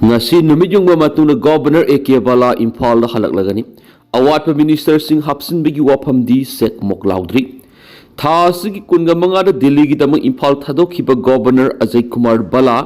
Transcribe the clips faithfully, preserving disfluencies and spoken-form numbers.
ꯉꯁꯤ ꯅꯨꯃꯤꯠ ꯌꯨꯡꯕ ꯃꯇꯨꯡꯗ ꯒꯣꯚꯔꯅꯔ ꯑꯦ ꯀꯦ ꯕꯂꯥ ꯏꯝꯐꯥꯜꯗ ꯍꯜꯂꯛꯂꯒꯅꯤ꯫ ꯑꯋꯥꯠꯄ ꯃꯤꯅꯤꯁꯇꯔꯁꯤꯡ ꯍꯥꯞꯆꯤꯟꯕꯒꯤ ꯋꯥꯐꯝꯗꯤ ꯆꯦꯛꯃꯣꯛ ꯂꯥꯎꯗ꯭ꯔꯤ꯫ ꯊꯥ ꯑꯁꯤꯒꯤ ꯀꯨꯟꯒ ꯃꯉꯥꯗ ꯗꯤꯜꯂꯤꯒꯤꯗꯃꯛ ꯏꯝꯐꯥꯜ ꯊꯥꯗꯣꯛꯈꯤꯕ ꯒꯣꯚꯔꯅꯔ ꯑꯖꯌ ꯀꯨꯃꯥꯔ ꯕꯂꯥ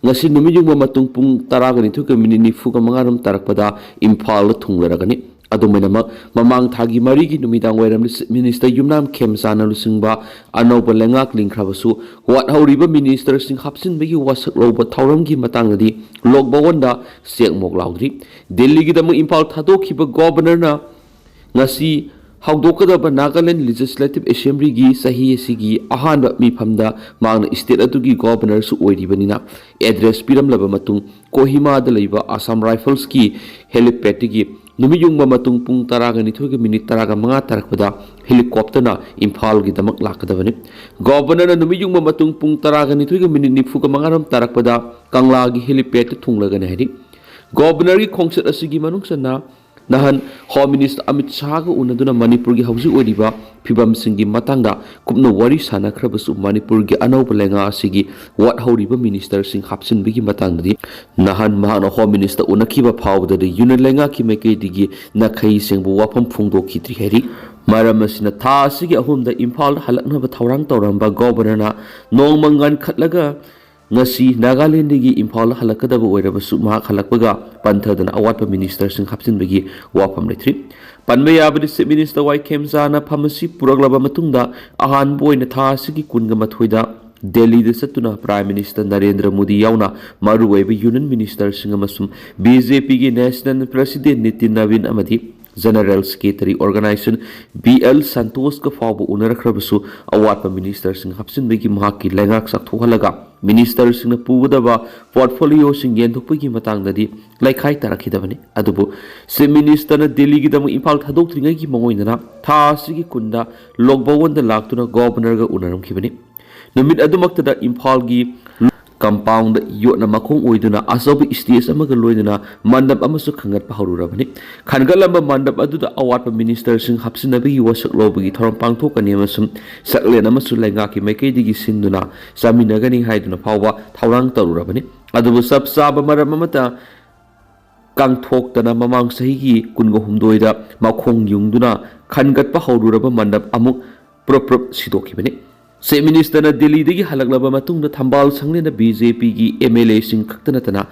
ꯉꯁꯤ ꯅꯨꯃꯤꯠ ꯌꯨꯡꯕ ꯃꯇꯨꯡ ꯄꯨꯡ ꯇꯔꯥꯒ ꯅꯤꯊꯣꯏꯒ ꯃꯤꯅꯤꯠ ꯅꯤꯐꯨꯒ ꯃꯉꯥꯔꯣꯝ ꯇꯥꯔꯛꯄꯗ ꯏꯝꯐꯥꯜꯗ ꯊꯨꯡꯂꯔꯒꯅꯤ꯫ ꯑꯗꯨꯃꯥꯏꯅꯃꯛ, ꯃꯃꯥꯡ ꯊꯥꯒꯤ ꯃꯔꯤꯒꯤ ꯅꯨꯃꯤꯗꯥꯡ ꯋꯥꯏꯔꯝꯗ ꯆꯤꯐ ꯃꯤꯅꯤꯁꯇꯔ ꯌꯨꯝꯅꯥꯝ ꯈꯦꯝꯆꯥꯟꯅ ꯂꯨꯆꯤꯡꯕ ꯑꯅꯧꯕ ꯂꯩꯉꯥꯛ ꯂꯤꯡꯈ꯭ꯔꯕꯁꯨ, ꯋꯥꯠꯍꯧꯔꯤꯕ ꯃꯤꯅꯤꯁꯇꯔꯁꯤꯡ ꯍꯥꯞꯆꯤꯟꯕꯒꯤ ꯋꯥꯁꯛ ꯂꯧꯕ ꯊꯧꯔꯝꯒꯤ ꯃꯇꯥꯡꯗꯗꯤ ꯂꯣꯛ ꯚꯋꯟꯗ ꯆꯦꯛꯃꯣꯛ ꯂꯥꯎꯗ꯭ꯔꯤ꯫ ꯗꯤꯜꯂꯤꯒꯤꯗꯃꯛ ꯏꯝꯐꯥꯜ ꯊꯥꯗꯣꯛꯈꯤꯕ ꯒꯣꯚꯔꯅꯔꯅ ꯉꯁꯤ ꯍꯧꯗꯣꯛꯀꯗꯕ ꯅꯥꯒꯥꯂꯦꯟ ꯂꯦꯖꯤꯁꯂꯦꯇꯤꯚ ꯑꯦꯁꯦꯝꯕ꯭ꯂꯤꯒꯤ ꯆꯍꯤ ꯑꯁꯤꯒꯤ ꯑꯍꯥꯟꯕ ꯃꯤꯐꯝꯗ ꯃꯍꯥꯛꯅ ꯁ꯭ꯇꯦꯠ ꯑꯗꯨꯒꯤ ꯒꯣꯚꯔꯅꯔꯁꯨ ꯑꯣꯏꯔꯤꯕꯅꯤꯅ, ꯑꯦꯗ꯭ꯔꯦꯁ ꯄꯤꯔꯝꯂꯕ ꯃꯇꯨꯡ ꯀꯣꯍꯤꯃꯥꯗ ꯂꯩꯕ ꯑꯁꯥꯝ ꯔꯥꯏꯐꯜꯁꯀꯤ ꯍꯦꯂꯤꯄꯦꯗꯇꯒꯤ ꯅꯨꯃꯤꯠ ꯌꯨꯡꯕ ꯃꯇꯨꯡ ꯄꯨꯡ ꯇꯔꯥꯒ ꯅꯤꯊꯣꯏꯒ ꯃꯤꯅꯤꯠ ꯇꯔꯥꯒ ꯃꯉꯥ ꯇꯥꯔꯛꯄꯗ ꯍꯦꯂꯤꯀꯣꯞꯇꯔꯅ ꯏꯝꯐꯥꯜꯒꯤꯗꯃꯛ ꯂꯥꯛꯀꯗꯕꯅꯤ꯫ ꯒꯣꯚꯔꯅꯔꯅ ꯅꯨꯃꯤꯠ ꯌꯨꯡꯕ ꯃꯇꯨꯡ ꯄꯨꯡ ꯇꯔꯥꯒ ꯅꯤꯊꯣꯏꯒ ꯃꯤꯅꯤꯠ ꯅꯤꯐꯨꯒ ꯃꯉꯥꯔꯣꯝ ꯇꯥꯔꯛꯄꯗ ꯀꯪꯂꯥꯒꯤ ꯍꯦꯂꯤꯄꯦꯗꯇ ꯊꯨꯡꯂꯒꯅꯤ ꯍꯥꯏꯔꯤ꯫ ꯒꯣꯚꯔꯅꯔꯒꯤ ꯈꯣꯡꯆꯠ ꯑꯁꯤꯒꯤ ꯃꯅꯨꯡ ꯆꯟꯅ ꯅꯍꯥꯟ ꯍꯣꯝ ꯃꯤꯅꯤꯁꯇꯔ ꯑꯃꯤꯠ ꯁꯥꯍꯒ ꯎꯅꯗꯨꯅ ꯃꯅꯤꯄꯨꯔꯒꯤ ꯍꯧꯖꯤꯛ ꯑꯣꯏꯔꯤꯕ ꯐꯤꯕꯝꯁꯤꯡꯒꯤ ꯃꯇꯥꯡꯗ ꯀꯨꯞꯅ ꯋꯥꯔꯤ ꯁꯥꯟꯅꯈ꯭ꯔꯕꯁꯨ, ꯃꯅꯤꯄꯨꯔꯒꯤ ꯑꯅꯧꯕ ꯂꯩꯉꯥꯛ ꯑꯁꯤꯒꯤ ꯋꯥꯠꯍꯧꯔꯤꯕ ꯃꯤꯅꯤꯁꯇꯔꯁꯤꯡ ꯍꯥꯞꯆꯤꯟꯕꯒꯤ ꯃꯇꯥꯡꯗꯗꯤ ꯅꯍꯥꯟ ꯃꯍꯥꯛꯅ ꯍꯣꯝ ꯃꯤꯅꯤꯁꯇꯔ ꯎꯅꯈꯤꯕ ꯐꯥꯎꯕꯗꯗꯤ ꯌꯨꯅꯤꯌꯟ ꯂꯩꯉꯥꯛꯀꯤ ꯃꯥꯏꯀꯩꯗꯒꯤ ꯅꯥꯈꯩ ꯁꯦꯡꯕ ꯋꯥꯐꯝ ꯐꯣꯡꯗꯣꯛꯈꯤꯗ꯭ꯔꯤ ꯍꯥꯏꯔꯤ꯫ ꯃꯔꯝ ꯑꯁꯤꯅ ꯊꯥ ꯑꯁꯤꯒꯤ ꯑꯍꯨꯝꯗ ꯏꯝꯐꯥꯜꯗ ꯍꯜꯂꯛꯅꯕ ꯊꯧꯔꯥꯡ ꯇꯧꯔꯝꯕ ꯒꯣꯚꯔꯅꯔꯅ ꯅꯣꯡꯃ ꯉꯟꯈꯠꯂꯒ ꯉꯁꯤ ꯅꯥꯒꯥꯂꯦꯟꯗꯒꯤ ꯏꯝꯐꯥꯜꯗ ꯍꯜꯂꯛꯀꯗꯕ ꯑꯣꯏꯔꯕꯁꯨ, ꯃꯍꯥꯛ ꯍꯜꯂꯛꯄꯒ ꯄꯟꯊꯗꯅ ꯑꯋꯥꯠꯄ ꯃꯤꯅꯤꯁꯇꯔꯁꯤꯡ ꯍꯥꯞꯆꯤꯟꯕꯒꯤ ꯋꯥꯐꯝ ꯂꯩꯇ꯭ꯔꯤ꯫ ꯄꯟꯕ ꯌꯥꯕꯗꯤ, ꯆꯤꯐ ꯃꯤꯅꯤꯁꯇꯔ ꯋꯥꯏ ꯈꯦꯝꯆꯥꯅ ꯐꯝ ꯑꯁꯤ ꯄꯨꯔꯛꯂꯕ ꯃꯇꯨꯡꯗ ꯑꯍꯥꯟꯕ ꯑꯣꯏꯅ ꯊꯥ ꯑꯁꯤꯒꯤ ꯀꯨꯟꯒ ꯃꯥꯊꯣꯏꯗ ꯗꯦꯜꯂꯤꯗ ꯆꯠꯇꯨꯅ ꯄ꯭ꯔꯥꯏꯝ ꯃꯤꯅꯤꯁꯇꯔ ꯅꯔꯦꯟꯗ꯭ꯔ ꯃꯣꯗꯤ ꯌꯥꯎꯅ ꯃꯔꯨꯑꯣꯏꯕ ꯌꯨꯅꯤꯌꯟ ꯃꯤꯅꯤꯁꯇꯔꯁꯤꯡ ꯑꯃꯁꯨꯡ ꯕꯤ ꯖꯦ ꯄꯤꯒꯤ ꯅꯦꯁꯅꯦꯜ ꯄ꯭ꯔꯦꯁꯤꯗꯦꯟꯠ ꯅꯤꯇꯤꯟ ꯅꯕꯤꯟ ꯑꯃꯗꯤ general secretary organisation B L ꯁꯟꯇꯣꯁꯀ ꯐꯥꯎꯕ ꯎꯅꯔꯛꯈ꯭ꯔꯕꯁꯨ, ꯑꯋꯥꯠꯄ ꯃꯤꯅꯤꯁꯇꯔꯁꯤꯡ ꯍꯥꯞꯆꯤꯟꯕꯒꯤ ꯃꯍꯥꯛꯀꯤ ꯂꯩꯉꯥꯛ ꯆꯥꯎꯊꯣꯛꯍꯜꯂꯒ ꯃꯤꯅꯤꯁꯇꯔꯁꯤꯡꯅ ꯄꯨꯒꯗꯕ ꯄꯣꯔꯠꯐꯣꯂꯤꯑꯣꯁꯤꯡ ꯌꯦꯟꯊꯣꯛꯄꯒꯤ ꯃꯇꯥꯡꯗꯗꯤ ꯂꯩꯈꯥꯏ ꯇꯥꯔꯛꯈꯤꯗꯕꯅꯤ꯫ ꯑꯗꯨꯕꯨ ꯆꯤꯐ ꯃꯤꯅꯤꯁꯇꯔꯅ ꯗꯤꯜꯂꯤꯒꯤꯗꯃꯛ ꯏꯝꯐꯥꯜ ꯊꯥꯗꯣꯛꯇ꯭ꯔꯤꯉꯩꯒꯤ ꯃꯥꯡꯑꯣꯏꯅꯅ ꯊꯥ ꯑꯁꯤꯒꯤ ꯀꯨꯟꯗ ꯂꯣꯛ ꯚꯋꯟꯗ ꯂꯥꯛꯇꯨꯅ ꯒꯣꯚꯔꯅꯔꯒ ꯎꯅꯔꯝꯈꯤꯕꯅꯤ꯫ ꯅꯨꯃꯤꯠ ꯑꯗꯨꯃꯛꯇꯗ ꯏꯝꯐꯥꯜꯒꯤ ꯀꯝꯄꯥꯎꯟꯗ ꯌꯣꯠꯅ ꯃꯈꯣꯡ ꯑꯣꯏꯗꯨꯅ ꯑꯆꯧꯕ ꯁ꯭ꯇꯦꯖ ꯑꯃꯒ ꯂꯣꯏꯅꯅ ꯃꯟꯗꯞ ꯑꯃꯁꯨ ꯈꯟꯒꯠꯄ ꯍꯧꯔꯨꯔꯕꯅꯤ꯫ ꯈꯟꯒꯠꯂꯝꯕ ꯃꯟꯗꯞ ꯑꯗꯨꯗ ꯑꯋꯥꯠꯄ ꯃꯤꯅꯤꯁꯇꯔꯁꯤꯡ ꯍꯥꯞꯆꯤꯟꯅꯕꯒꯤ ꯋꯥꯁꯛ ꯂꯧꯕꯒꯤ ꯊꯧꯔꯝ ꯄꯥꯡꯊꯣꯛꯀꯅꯤ ꯑꯃꯁꯨꯡ ꯆꯥꯛꯂꯦꯟ ꯑꯃꯁꯨ ꯂꯩꯉꯥꯛꯀꯤ ꯃꯥꯏꯀꯩꯗꯒꯤ ꯁꯤꯟꯗꯨꯅ ꯆꯥꯃꯤꯟꯅꯒꯅꯤ ꯍꯥꯏꯗꯨꯅ ꯐꯥꯎꯕ ꯊꯧꯔꯥꯡ ꯇꯧꯔꯨꯔꯕꯅꯤ꯫ ꯑꯗꯨꯕꯨ ꯆꯞ ꯆꯥꯕ ꯃꯔꯝ ꯑꯃꯠꯇ ꯀꯥꯡꯊꯣꯛꯇꯅ ꯃꯃꯥꯡ ꯆꯍꯤꯒꯤ ꯀꯨꯟꯒ ꯍꯨꯝꯗꯣꯏꯗ ꯃꯈꯣꯡ ꯌꯨꯡꯗꯨꯅ ꯈꯟꯒꯠꯄ ꯍꯧꯔꯨꯔꯕ ꯃꯟꯗꯞ ꯑꯃꯨꯛ ꯄ꯭ꯔꯞ ꯄ꯭ꯔꯞ ꯁꯤꯗꯣꯛꯈꯤꯕꯅꯤ꯫ ꯆꯤꯐ ꯃꯤꯅꯤꯁꯇꯔꯅ ꯗꯤꯜꯂꯤꯗꯒꯤ ꯍꯜꯂꯛꯂꯕ ꯃꯇꯨꯡꯗ ꯊꯝꯕꯥꯜ ꯁꯪꯂꯦꯟꯗ ꯕꯤ ꯖꯦ ꯄꯤꯒꯤ ꯑꯦꯝ ꯑꯦꯜ ꯑꯦꯁꯤꯡ ꯈꯛꯇ ꯅꯠꯇꯅ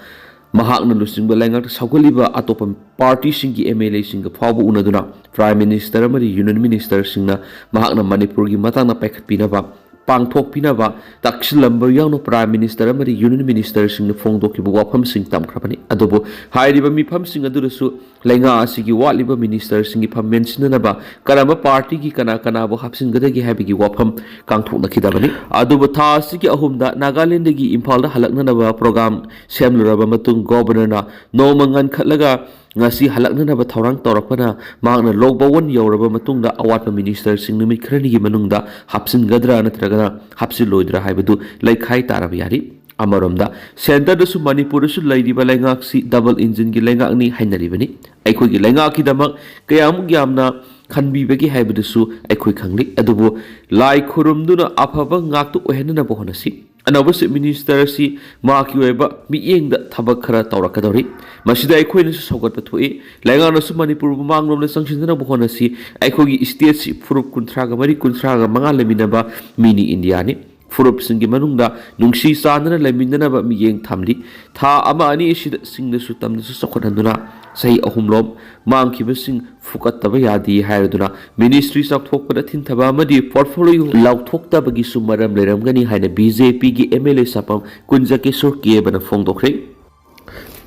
ꯃꯍꯥꯛꯅ ꯂꯨꯆꯤꯡꯕ ꯂꯩꯉꯥꯛꯇ ꯁꯧꯒꯠꯂꯤꯕ ꯑꯇꯣꯞꯄ ꯄꯥꯔꯇꯤꯁꯤꯡꯒꯤ ꯑꯦꯝ ꯑꯦꯜ ꯑꯦꯁꯤꯡꯒ ꯐꯥꯎꯕ ꯎꯅꯗꯨꯅ ꯄ꯭ꯔꯥꯏꯝ ꯃꯤꯅꯤꯁꯇꯔ ꯑꯃꯗꯤ ꯌꯨꯅꯤꯌꯟ ꯃꯤꯅꯤꯁꯇꯔꯁꯤꯡꯅ ꯃꯍꯥꯛꯅ ꯃꯅꯤꯄꯨꯔꯒꯤ ꯃꯇꯥꯡꯗ ꯄꯥꯏꯈꯠꯄꯤꯅꯕ ꯄꯥꯡꯊꯣꯛꯄꯤꯅꯕ ꯇꯛꯁꯤꯜꯂꯝꯕ ꯌꯥꯎꯅ ꯄ꯭ꯔꯥꯏꯝ ꯃꯤꯅꯤꯁꯇꯔ ꯑꯃꯗꯤ ꯌꯨꯅꯤꯌꯟ ꯃꯤꯅꯤꯁꯇꯔꯁꯤꯡꯅ ꯐꯣꯡꯗꯣꯛꯈꯤꯕ ꯋꯥꯐꯝꯁꯤꯡ ꯇꯝꯈ꯭ꯔꯕꯅꯤ꯫ ꯑꯗꯨꯕꯨ ꯍꯥꯏꯔꯤꯕ ꯃꯤꯐꯝꯁꯤꯡ ꯑꯗꯨꯗꯁꯨ ꯂꯩꯉꯥꯛ ꯑꯁꯤꯒꯤ ꯋꯥꯠꯂꯤꯕ ꯃꯤꯅꯤꯁꯇꯔꯁꯤꯡꯒꯤ ꯐꯝ ꯃꯦꯟꯁꯤꯟꯅꯅꯕ ꯀꯔꯝꯕ ꯄꯥꯔꯇꯤꯒꯤ ꯀꯅꯥ ꯀꯅꯥꯕꯨ ꯍꯥꯞꯆꯤꯟꯒꯗꯒꯦ ꯍꯥꯏꯕꯒꯤ ꯋꯥꯐꯝ ꯀꯥꯡꯊꯣꯛꯅꯈꯤꯗꯕꯅꯤ꯫ ꯑꯗꯨꯕꯨ ꯊꯥ ꯑꯁꯤꯒꯤ ꯑꯍꯨꯝꯗ ꯅꯥꯒꯥꯂꯦꯟꯗꯒꯤ ꯏꯝꯐꯥꯜꯗ ꯍꯜꯂꯛꯅꯅꯕ ꯄ꯭ꯔꯣꯒ꯭ꯔꯥꯝ ꯁꯦꯝꯂꯨꯔꯕ ꯃꯇꯨꯡ ꯒꯣꯕꯔꯅꯔꯅ ꯅꯣꯡꯃ ꯉꯟꯈꯠꯂꯒ ꯉꯁꯤ ꯍꯜꯂꯛꯅꯅꯕ ꯊꯧꯔꯥꯡ ꯇꯧꯔꯛꯄꯅ ꯃꯍꯥꯛꯅ ꯂꯣꯛ ꯚꯋꯟ ꯌꯧꯔꯕ ꯃꯇꯨꯡꯗ ꯑꯋꯥꯠꯄ ꯃꯤꯅꯤꯁꯇꯔꯁꯤꯡ ꯅꯨꯃꯤꯠ ꯈꯔꯅꯤꯒꯤ ꯃꯅꯨꯡꯗ ꯍꯥꯞꯆꯤꯟꯒꯗ꯭ꯔꯥ ꯅꯠꯇ꯭ꯔꯒꯅ ꯍꯥꯞꯆꯤꯜꯂꯣꯏꯗ꯭ꯔꯥ ꯍꯥꯏꯕꯗꯨ ꯂꯩꯈꯥꯏ ꯇꯥꯔꯕ ꯌꯥꯔꯤ꯫ ꯑꯃꯔꯣꯝꯗ ꯁꯦꯟꯇꯔꯗꯁꯨ ꯃꯅꯤꯄꯨꯔꯗꯁꯨ ꯂꯩꯔꯤꯕ ꯂꯩꯉꯥꯛꯁꯤ ꯗꯕꯜ ꯏꯟꯖꯤꯟꯒꯤ ꯂꯩꯉꯥꯛꯅꯤ ꯍꯥꯏꯅꯔꯤꯕꯅꯤ꯫ ꯑꯩꯈꯣꯏꯒꯤ ꯂꯩꯉꯥꯛꯀꯤꯗꯃꯛ ꯀꯌꯥꯃꯨꯛ ꯌꯥꯝꯅ ꯈꯟꯕꯤꯕꯒꯦ ꯍꯥꯏꯕꯗꯨꯁꯨ ꯑꯩꯈꯣꯏ ꯈꯪꯂꯤ꯫ ꯑꯗꯨꯕꯨ ꯂꯥꯏ ꯈꯨꯔꯨꯝꯗꯨꯅ ꯑꯐꯕ ꯉꯥꯛꯇ ꯑꯣꯏꯍꯟꯅꯅꯕ ꯍꯣꯠꯅꯁꯤ꯫ ꯑꯅꯧꯕ ꯆꯤꯐ ꯃꯤꯅꯤꯁꯇꯔ ꯑꯁꯤ ꯃꯍꯥꯛꯀꯤ ꯑꯣꯏꯕ ꯃꯤꯠꯌꯦꯡꯗ ꯊꯕꯛ ꯈꯔ ꯇꯧꯔꯛꯀꯗꯧꯔꯤ꯫ ꯃꯁꯤꯗ ꯑꯩꯈꯣꯏꯅꯁꯨ ꯁꯧꯒꯠꯄ ꯊꯣꯛꯏ꯫ ꯂꯩꯉꯥꯛꯅꯁꯨ ꯃꯅꯤꯄꯨꯔꯕꯨ ꯃꯥꯡꯂꯣꯝꯗ ꯆꯪꯁꯤꯟꯗꯅꯕ ꯍꯣꯠꯅꯁꯤ꯫ ꯑꯩꯈꯣꯏꯒꯤ ꯁ꯭ꯇꯦꯠꯁꯤ ꯐꯨꯔꯨꯞ ꯀꯨꯟꯊ꯭ꯔꯥꯒ ꯃꯔꯤ, ꯀꯨꯟꯊ꯭ꯔꯥꯒ ꯃꯉꯥ ꯂꯩꯃꯤꯟꯅꯕ ꯃꯤꯅꯤ ꯏꯟꯗꯤꯌꯥꯅꯤ꯫ ꯐꯨꯔꯨꯞꯁꯤꯡꯒꯤ ꯃꯅꯨꯡꯗ ꯅꯨꯡꯁꯤ ꯆꯥꯟꯅꯅ ꯂꯩꯃꯤꯟꯅꯅꯕ ꯃꯤꯠꯌꯦꯡ ꯊꯝꯂꯤ꯫ ꯊꯥ ꯑꯃ ꯑꯅꯤ ꯑꯁꯤꯗ ꯁꯤꯡꯗꯁꯨ ꯇꯝꯗꯁꯨ ꯆꯥꯎꯈꯠꯍꯟꯗꯨꯅ ꯆꯍꯤ ꯑꯍꯨꯝꯂꯣꯝ ꯃꯥꯡꯈꯤꯕꯁꯤꯡ ꯐꯨꯀꯠꯇꯕ ꯌꯥꯗꯦ ꯍꯥꯏꯔꯗꯨꯅ ꯃꯤꯅꯤꯁꯇ꯭ꯔꯤ ꯆꯥꯎꯊꯣꯛꯄꯗ ꯊꯤꯟꯊꯕ ꯑꯃꯗꯤ ꯄꯣꯔꯠꯐꯣꯂꯤꯑꯣ ꯂꯥꯎꯊꯣꯛꯇꯕꯒꯤꯁꯨ ꯃꯔꯝ ꯂꯩꯔꯝꯒꯅꯤ ꯍꯥꯏꯅ ꯕꯤ ꯖꯦ ꯄꯤꯒꯤ ꯑꯦꯝ ꯑꯦꯜ ꯑꯦ ꯁꯥꯄꯝ ꯀꯨꯟꯖꯀꯦꯁꯣꯔ ꯀꯦꯕꯅ ꯐꯣꯡꯗꯣꯛꯈ꯭ꯔꯦ꯫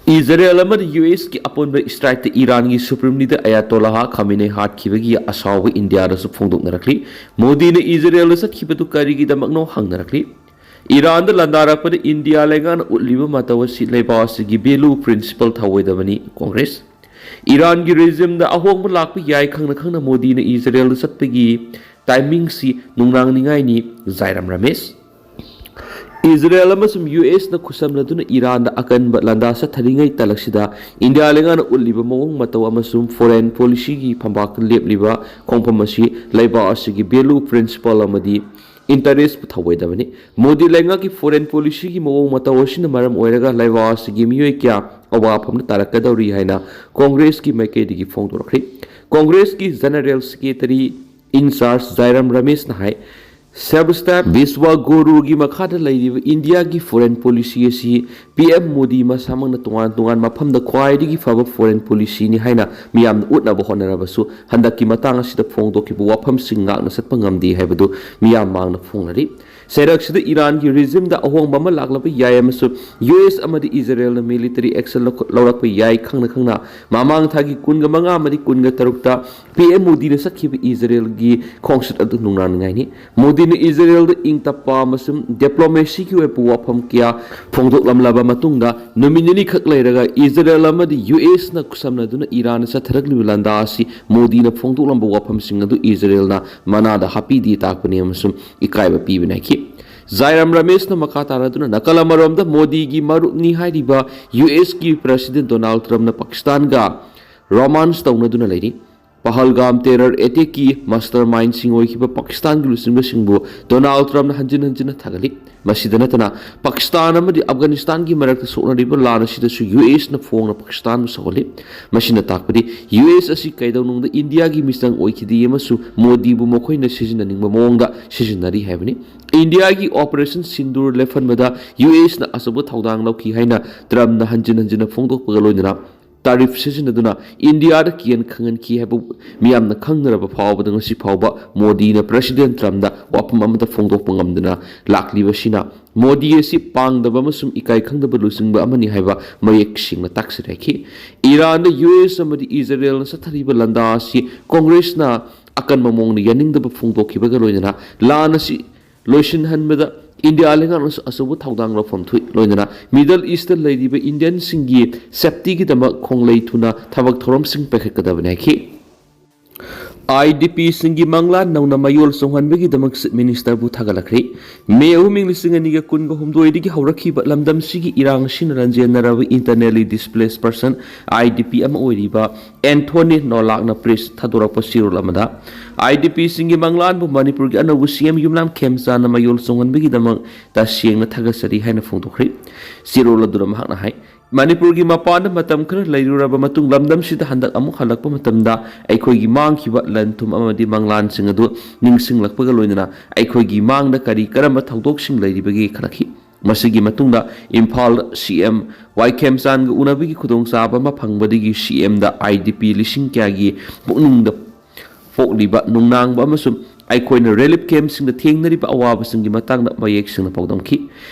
ꯏꯖꯔꯦꯜ ꯑꯃꯗꯤ ꯌꯨ ꯑꯦꯁꯀꯤ ꯑꯄꯨꯟꯕ ꯏꯁꯇ꯭ꯔꯥꯏꯛꯇ ꯏꯔꯥꯟꯒꯤ ꯁꯨꯄ꯭ꯔꯤꯝ ꯂꯤꯗꯔ ꯑꯌꯥꯇꯣꯂꯥꯍ ꯈꯥꯃꯤꯅꯦ ꯍꯥꯠꯈꯤꯕꯒꯤ ꯑꯁꯥꯎꯕ ꯏꯟꯗꯤꯌꯥꯗꯁꯨ ꯐꯣꯡꯗꯣꯛꯅꯔꯛꯂꯤ꯫ ꯃꯣꯗꯤꯅ ꯏꯖꯔꯦꯜꯗ ꯆꯠꯈꯤꯕꯗꯨ ꯀꯔꯤꯒꯤꯗꯃꯛꯅꯣ ꯍꯪꯅꯔꯛꯂꯤ꯫ ꯏꯔꯥꯟꯗ ꯂꯥꯟꯗꯥꯔꯛꯄꯗ ꯏꯟꯗꯤꯌꯥ ꯂꯩꯉꯥꯛꯅ ꯎꯠꯂꯤꯕ ꯃꯇꯧ ꯑꯁꯤ ꯂꯩꯕꯥꯛ ꯑꯁꯤꯒꯤ ꯚꯦꯂꯨ ꯄ꯭ꯔꯤꯟꯁꯤꯄꯜ ꯊꯧꯑꯣꯏꯗꯕꯅꯤ꯫ ꯀꯣꯡꯒ꯭ꯔꯦꯁ꯫ ꯏꯔꯥꯟꯒꯤ ꯔꯦꯖꯤꯝꯗ ꯑꯍꯣꯡꯕ ꯂꯥꯛꯄ ꯌꯥꯏ ꯈꯪꯅ ꯈꯪꯅ ꯃꯣꯗꯤꯅ ꯏꯖꯔꯦꯜꯗ ꯆꯠꯄꯒꯤ ꯇꯥꯏꯃꯤꯡꯁꯤ ꯅꯨꯡꯅꯥꯡꯅꯤꯉꯥꯏꯅꯤ꯫ ꯖꯥꯏꯔꯥꯝ ꯔꯃꯦꯁ꯫ ꯏꯖꯔꯦꯜ ꯑꯃꯁꯨꯡ ꯌꯨ ꯑꯦꯁꯅ ꯈꯨꯠꯁꯝꯅꯗꯨꯅ ꯏꯔꯥꯟꯗ ꯑꯀꯟꯕ ꯂꯥꯟꯗꯥ ꯆꯠꯊꯔꯤꯉꯩ ꯇꯥꯂꯛꯁꯤꯗ ꯏꯟꯗꯤꯌꯥ ꯂꯩꯉꯥꯛꯅ ꯎꯠꯂꯤꯕ ꯃꯑꯣꯡ ꯃꯇꯧ ꯑꯃꯁꯨꯡ ꯐꯣꯔꯦꯟ ꯄꯣꯂꯤꯁꯤꯒꯤ ꯐꯝꯕꯥꯛꯇ ꯂꯦꯞꯂꯤꯕ ꯈꯣꯡꯐꯝ ꯑꯁꯤ ꯂꯩꯕꯥꯛ ꯑꯁꯤꯒꯤ ꯚꯦꯂꯨ ꯄ꯭ꯔꯤꯟꯁꯤꯄꯜ ꯑꯃꯗꯤ ꯏꯟꯇꯔꯦꯁꯄꯨ ꯊꯧꯑꯣꯏꯗꯕꯅꯤ꯫ ꯃꯣꯗꯤ ꯂꯩꯉꯥꯛꯀꯤ ꯐꯣꯔꯦꯟ ꯄꯣꯂꯤꯁꯤꯒꯤ ꯃꯑꯣꯡ ꯃꯇꯧ ꯑꯁꯤꯅ ꯃꯔꯝ ꯑꯣꯏꯔꯒ ꯂꯩꯕꯥꯛ ꯑꯁꯤꯒꯤ ꯃꯤꯑꯣꯏ ꯀꯌꯥ ꯑꯋꯥꯐꯝꯗ ꯇꯥꯔꯛꯀꯗꯧꯔꯤ ꯍꯥꯏꯅ ꯀꯣꯡꯒ꯭ꯔꯦꯁꯀꯤ ꯃꯥꯏꯀꯩꯗꯒꯤ ꯐꯣꯡꯗꯣꯔꯛꯈ꯭ꯔꯤ꯫ ꯀꯣꯡꯒ꯭ꯔꯦꯁꯀꯤ ꯖꯦꯅꯔꯦꯜ ꯁꯦꯀ꯭ꯔꯦꯇꯔꯤ ꯏꯟ ꯆꯥꯔꯖ ꯖꯥꯏꯔꯥꯝ ꯔꯃꯦꯁꯅ ꯍꯥꯏ, ꯁꯦꯕꯁꯇꯥ ꯕꯤꯁꯋꯥ ꯒꯨꯔꯨꯒꯤ ꯃꯈꯥꯗ ꯂꯩꯔꯤꯕ ꯏꯟꯗꯤꯌꯥꯒꯤ ꯐꯣꯔꯦꯟ ꯄꯣꯂꯤꯁꯤ ꯑꯁꯤ ꯄꯤ ꯑꯦꯝ ꯃꯣꯗꯤ ꯃꯁꯥꯃꯛꯅ ꯇꯣꯉꯥꯟ ꯇꯣꯉꯥꯟꯕ ꯃꯐꯝꯗ ꯈ꯭ꯋꯥꯏꯗꯒꯤ ꯐꯕ ꯐꯣꯔꯦꯟ ꯄꯣꯂꯤꯁꯤꯅꯤ ꯍꯥꯏꯅ ꯃꯤꯌꯥꯝꯗ ꯎꯠꯅꯕ ꯍꯣꯠꯅꯔꯕꯁꯨ, ꯍꯟꯗꯛꯀꯤ ꯃꯇꯥꯡ ꯑꯁꯤꯗ ꯐꯣꯡꯗꯣꯛꯈꯤꯕ ꯋꯥꯐꯝꯁꯤꯡ ꯉꯥꯛꯅ ꯆꯠꯄ ꯉꯝꯗꯦ ꯍꯥꯏꯕꯗꯨ ꯃꯤꯌꯥꯝ ꯃꯥꯡꯗ ꯐꯣꯡꯅꯔꯤ꯫ ꯆꯩꯔꯛꯁꯤꯗ ꯏꯔꯥꯟꯒꯤ ꯔꯤꯖꯤꯝꯗ ꯑꯍꯣꯡꯕ ꯑꯃ ꯂꯥꯛꯂꯕ ꯌꯥꯏ ꯑꯃꯁꯨꯡ ꯌꯨ ꯑꯦꯁ ꯑꯃꯗꯤ ꯏꯖꯔꯦꯜꯅ ꯃꯤꯂꯤꯇꯔꯤ ꯑꯦꯛꯁꯟ ꯂꯧꯈꯠ-, ꯂꯧꯔꯛꯄ ꯌꯥꯏ꯫ ꯈꯪꯅ ꯈꯪꯅ ꯃꯃꯥꯡ ꯊꯥꯒꯤ ꯀꯨꯟꯒ ꯃꯉꯥ ꯑꯃꯗꯤ ꯀꯨꯟꯒ ꯇꯔꯨꯛꯇ ꯄꯤ ꯑꯦꯝ ꯃꯣꯗꯤꯅ ꯆꯠꯈꯤꯕ ꯏꯖꯔꯦꯜꯒꯤ ꯈꯣꯡꯆꯠ ꯑꯗꯨ ꯅꯨꯡꯅꯥꯡꯅꯤꯡꯉꯥꯏꯅꯤ꯫ ꯃꯣꯗꯤꯅ ꯏꯖꯔꯦꯜꯗ ꯏꯪ ꯇꯞꯄ ꯑꯃꯁꯨꯡ ꯗꯤꯄ꯭ꯂꯣꯃꯦꯁꯤꯒꯤ ꯑꯣꯏꯕ ꯋꯥꯐꯝ ꯀꯌꯥ ꯐꯣꯡꯗꯣꯛꯂꯝꯂꯕ ꯃꯇꯨꯡꯗ, ꯅꯨꯃꯤꯠ ꯅꯤꯅꯤꯈꯛ ꯂꯩꯔꯒ ꯏꯖꯔꯦꯜ ꯑꯃꯗꯤ ꯌꯨ ꯑꯦꯁꯅ ꯈꯨꯠꯁꯝꯅꯗꯨꯅ ꯏꯔꯥꯟꯅ ꯆꯠꯊꯔꯛꯂꯤꯕ ꯂꯥꯟꯗꯥ ꯑꯁꯤ ꯃꯣꯗꯤꯅ ꯐꯣꯡꯗꯣꯛꯂꯝꯕ ꯋꯥꯐꯝꯁꯤꯡ ꯑꯗꯨ ꯏꯖꯔꯦꯜꯅ ꯃꯅꯥꯗ ꯍꯥꯞꯄꯤꯗꯦ ꯇꯥꯛꯄꯅꯤ ꯑꯃꯁꯨꯡ ꯏꯀꯥꯏꯕ ꯄꯤꯕꯅꯤ ꯍꯥꯏꯈꯤ꯫ ꯖꯥꯏꯔꯥꯝ ꯔꯃꯦꯁꯅ ꯃꯈꯥ ꯇꯥꯔꯗꯨꯅ, ꯅꯥꯀꯜ ꯑꯃꯔꯣꯝꯗ ꯃꯣꯗꯤꯒꯤ ꯃꯔꯨꯞꯅꯤ ꯍꯥꯏꯔꯤꯕ ꯌꯨ ꯑꯦꯁꯀꯤ ꯄ꯭ꯔꯦꯁꯤꯗꯦꯟ ꯗꯣꯅꯥꯜꯗ ꯇ꯭ꯔꯝꯞꯅ ꯄꯥꯀꯤꯁꯇꯥꯟꯒ ꯔꯣꯃꯥꯟꯁ ꯇꯧꯅꯗꯨꯅ ꯂꯩꯔꯤ꯫ ꯄꯍꯜꯒꯥꯝ ꯇꯦꯔꯔ ꯑꯦꯇꯦꯛꯀꯤ ꯃꯥꯁꯇꯔ ꯃꯥꯏꯟꯁꯤꯡ ꯑꯣꯏꯈꯤꯕ ꯄꯥꯀꯤꯁꯇꯥꯟꯒꯤ ꯂꯨꯆꯤꯡꯕꯁꯤꯡꯕꯨ ꯗꯣꯅꯥꯜꯗ ꯇ꯭ꯔꯝꯞꯅ ꯍꯟꯖꯤꯟ ꯍꯟꯖꯤꯟꯅ ꯊꯥꯒꯠꯂꯤ꯫ ꯃꯁꯤꯗ ꯅꯠꯇꯅ, ꯄꯥꯀꯤꯁꯇꯥꯟ ꯑꯃꯗꯤ ꯑꯐꯒꯥꯅꯤꯁꯇꯥꯟꯒꯤ ꯃꯔꯛꯇ ꯁꯣꯛꯅꯔꯤꯕ ꯂꯥꯟ ꯑꯁꯤꯗꯁꯨ ꯌꯨ ꯑꯦꯁꯅ ꯐꯣꯡꯅ ꯄꯥꯀꯤꯁꯇꯥꯟꯕꯨ ꯁꯧꯍꯜꯂꯤ꯫ ꯃꯁꯤꯅ ꯇꯥꯛꯄꯗꯤ ꯌꯨ ꯑꯦꯁ ꯑꯁꯤ ꯀꯩꯗꯧꯅꯨꯡꯗ ꯏꯟꯗꯤꯌꯥꯒꯤ ꯃꯤꯆꯪ ꯑꯣꯏꯈꯤꯗꯦ ꯑꯃꯁꯨꯡ ꯃꯣꯗꯤꯕꯨ ꯃꯈꯣꯏꯅ ꯁꯤꯖꯤꯟꯅꯅꯤꯡꯕ ꯃꯑꯣꯡꯗ ꯁꯤꯖꯤꯟꯅꯔꯤ ꯍꯥꯏꯕꯅꯤ꯫ ꯏꯟꯗꯤꯌꯥꯒꯤ ꯑꯣꯄꯔꯦꯁꯟ ꯁꯤꯟꯗꯨꯔ ꯂꯦꯞꯍꯟꯕꯗ ꯌꯨ ꯑꯦꯁꯅ ꯑꯆꯧꯕ ꯊꯧꯗꯥꯡ ꯂꯧꯈꯤ ꯍꯥꯏꯅ ꯇ꯭ꯔꯝꯞꯅ ꯍꯟꯖꯤꯟ ꯍꯟꯖꯤꯟꯅ ꯐꯣꯡꯗꯣꯛꯄꯒ ꯂꯣꯏꯅꯅ, ꯇꯥꯔꯤꯐ ꯁꯤꯖꯤꯟꯅꯗꯨꯅ ꯏꯟꯗꯤꯌꯥꯗ ꯀꯤꯍꯟ ꯈꯪꯍꯟꯈꯤ ꯍꯥꯏꯕ ꯃꯤꯌꯥꯝꯅ ꯈꯪꯅꯔꯕ ꯐꯥꯎꯕꯗ, ꯉꯁꯤ ꯐꯥꯎꯕ ꯃꯣꯗꯤꯅ ꯄ꯭ꯔꯦꯁꯤꯗꯦꯟ ꯇ꯭ꯔꯝꯞꯗ ꯋꯥꯐꯝ ꯑꯃꯠꯇ ꯐꯣꯡꯗꯣꯛꯄ ꯉꯝꯗꯅ ꯂꯥꯛꯂꯤꯕꯁꯤꯅ ꯃꯣꯗꯤ ꯑꯁꯤ ꯄꯥꯡꯗꯕ ꯑꯃꯁꯨꯡ ꯏꯀꯥꯏ ꯈꯪꯗꯕ ꯂꯨꯆꯤꯡꯕ ꯑꯃꯅꯤ ꯍꯥꯏꯕ ꯃꯌꯦꯛ ꯁꯦꯡꯅ ꯇꯥꯛꯆꯔꯛꯈꯤ꯫ ꯏꯔꯥꯟꯗ ꯌꯨ ꯑꯦꯁ ꯑꯃꯗꯤ ꯏꯖꯔꯦꯜꯅ ꯆꯠꯊꯔꯤꯕ ꯂꯥꯟꯗꯥ ꯑꯁꯤ ꯀꯣꯡꯒ꯭ꯔꯦꯁꯅ ꯑꯀꯟꯕ ꯃꯑꯣꯡꯗ ꯌꯥꯅꯤꯡꯗꯕ ꯐꯣꯡꯗꯣꯛꯈꯤꯕꯒ ꯂꯣꯏꯅꯅ ꯂꯥꯟ ꯑꯁꯤ ꯂꯣꯏꯁꯤꯟꯍꯟꯕꯗ ꯏꯟꯗꯤꯌꯥ ꯂꯩꯉꯥꯛꯅꯁꯨ ꯑꯆꯧꯕ ꯊꯧꯗꯥꯡ ꯂꯧꯐꯝ ꯊꯣꯛꯏ꯫ ꯂꯣꯏꯅꯅ ꯃꯤꯗꯜ ꯏꯁꯇ ꯂꯩꯔꯤꯕ ꯏꯟꯗꯤꯌꯟꯁꯤꯡꯒꯤ ꯁꯦꯐꯇꯤꯒꯤꯗꯃꯛ ꯈꯣꯡꯂꯩ ꯊꯨꯅ ꯊꯕꯛ ꯊꯧꯔꯝꯁꯤꯡ ꯄꯥꯏꯈꯠꯀꯗꯕꯅꯤ ꯍꯥꯏꯈꯤ꯫ ꯑꯥꯏ ꯗꯤ ꯄꯤꯁꯤꯡꯒꯤ ꯃꯪꯂꯥꯟ ꯅꯧꯅ ꯃꯌꯣꯜ ꯆꯣꯡꯍꯟꯕꯒꯤꯗꯃꯛ ꯆꯤꯐ ꯃꯤꯅꯤꯁꯇꯔꯕꯨ ꯊꯥꯒꯠꯂꯛꯈ꯭ꯔꯦ꯫ ꯃꯦ ꯑꯍꯨꯝ, ꯏꯪ ꯂꯤꯁꯤꯡ ꯑꯅꯤꯒ ꯀꯨꯟꯒ ꯍꯨꯝꯗꯣꯏꯗꯒꯤ ꯍꯧꯔꯛꯈꯤꯕ ꯂꯝꯗꯝꯁꯤꯒꯤ ꯏꯔꯥꯡ ꯑꯁꯤꯅ ꯂꯥꯟꯖꯦꯟꯅꯔꯕ internally displaced person, I D P, ꯑꯃ ꯑꯣꯏꯔꯤꯕ ꯑꯦꯟꯊꯣꯅꯤ ꯅꯣꯂꯥꯛꯅ ꯄ꯭ꯔꯦꯁ ꯊꯥꯗꯣꯔꯛꯄ ꯆꯦꯔꯣꯜ ꯑꯃꯗ, ꯑꯥꯏ ꯗꯤ ꯄꯤꯁꯤꯡꯒꯤ ꯃꯪꯂꯥꯟꯕꯨ ꯃꯅꯤꯄꯨꯔꯒꯤ ꯑꯅꯧꯕ ꯁꯤ ꯑꯦꯝ ꯌꯨꯝꯅꯥꯝ ꯈꯦꯝꯆꯥꯟꯅ ꯃꯌꯣꯜ ꯆꯣꯡꯍꯟꯕꯒꯤꯗꯃꯛ ꯇꯁꯦꯡꯅ ꯊꯥꯒꯠꯆꯔꯤ ꯍꯥꯏꯅ ꯐꯣꯡꯗꯣꯛꯈ꯭ꯔꯦ꯫ ꯆꯦꯔꯣꯜ ꯑꯗꯨꯗ ꯃꯍꯥꯛꯅ ꯍꯥꯏ, ꯃꯅꯤꯄꯨꯔꯒꯤ ꯃꯄꯥꯟꯗ ꯃꯇꯝ ꯈꯔ ꯂꯩꯔꯨꯔꯕ ꯃꯇꯨꯡ ꯂꯝꯗꯝꯁꯤꯗ ꯍꯟꯗꯛ ꯑꯃꯨꯛ ꯍꯜꯂꯛꯄ ꯃꯇꯝꯗ ꯑꯩꯈꯣꯏꯒꯤ ꯃꯥꯡꯈꯤꯕ ꯂꯟ ꯊꯨꯝ ꯑꯃꯗꯤ ꯃꯪꯂꯥꯟꯁꯤꯡ ꯑꯗꯨ ꯅꯤꯡꯁꯤꯡꯂꯛꯄꯒ ꯂꯣꯏꯅꯅ ꯑꯩꯈꯣꯏꯒꯤ ꯃꯥꯡꯗ ꯀꯔꯤ ꯀꯔꯝꯕ ꯊꯧꯗꯣꯛꯁꯤꯡ ꯂꯩꯔꯤꯕꯒꯦ ꯈꯜꯂꯛꯈꯤ꯫ ꯃꯁꯤꯒꯤ ꯃꯇꯨꯡꯗ ꯏꯝꯐꯥꯜ ꯁꯤ ꯑꯦꯝ ꯋꯥꯏ ꯈꯦꯝꯆꯥꯟꯒ ꯎꯅꯕꯒꯤ ꯈꯨꯗꯣꯡꯆꯥꯕ ꯑꯃ ꯐꯪꯕꯗꯒꯤ ꯁꯤ ꯑꯦꯝꯗ ꯑꯥꯏ ꯗꯤ ꯄꯤ ꯂꯤꯁꯤꯡ ꯀꯌꯥꯒꯤ ꯄꯨꯛꯅꯤꯡꯗ ꯄꯣꯛꯂꯤꯕ ꯅꯨꯡꯅꯥꯡꯕ ꯑꯃꯁꯨꯡ ꯑꯩꯈꯣꯏꯅ ꯔꯤꯂꯤꯐ ꯀꯦꯝꯞꯁꯤꯡꯗ ꯊꯦꯡꯅꯔꯤꯕ ꯑꯋꯥꯕꯁꯤꯡꯒꯤ ꯃꯇꯥꯡꯗ ꯃꯌꯦꯛ ꯁꯦꯡꯅ ꯄꯥꯎꯗꯝꯈꯤ꯫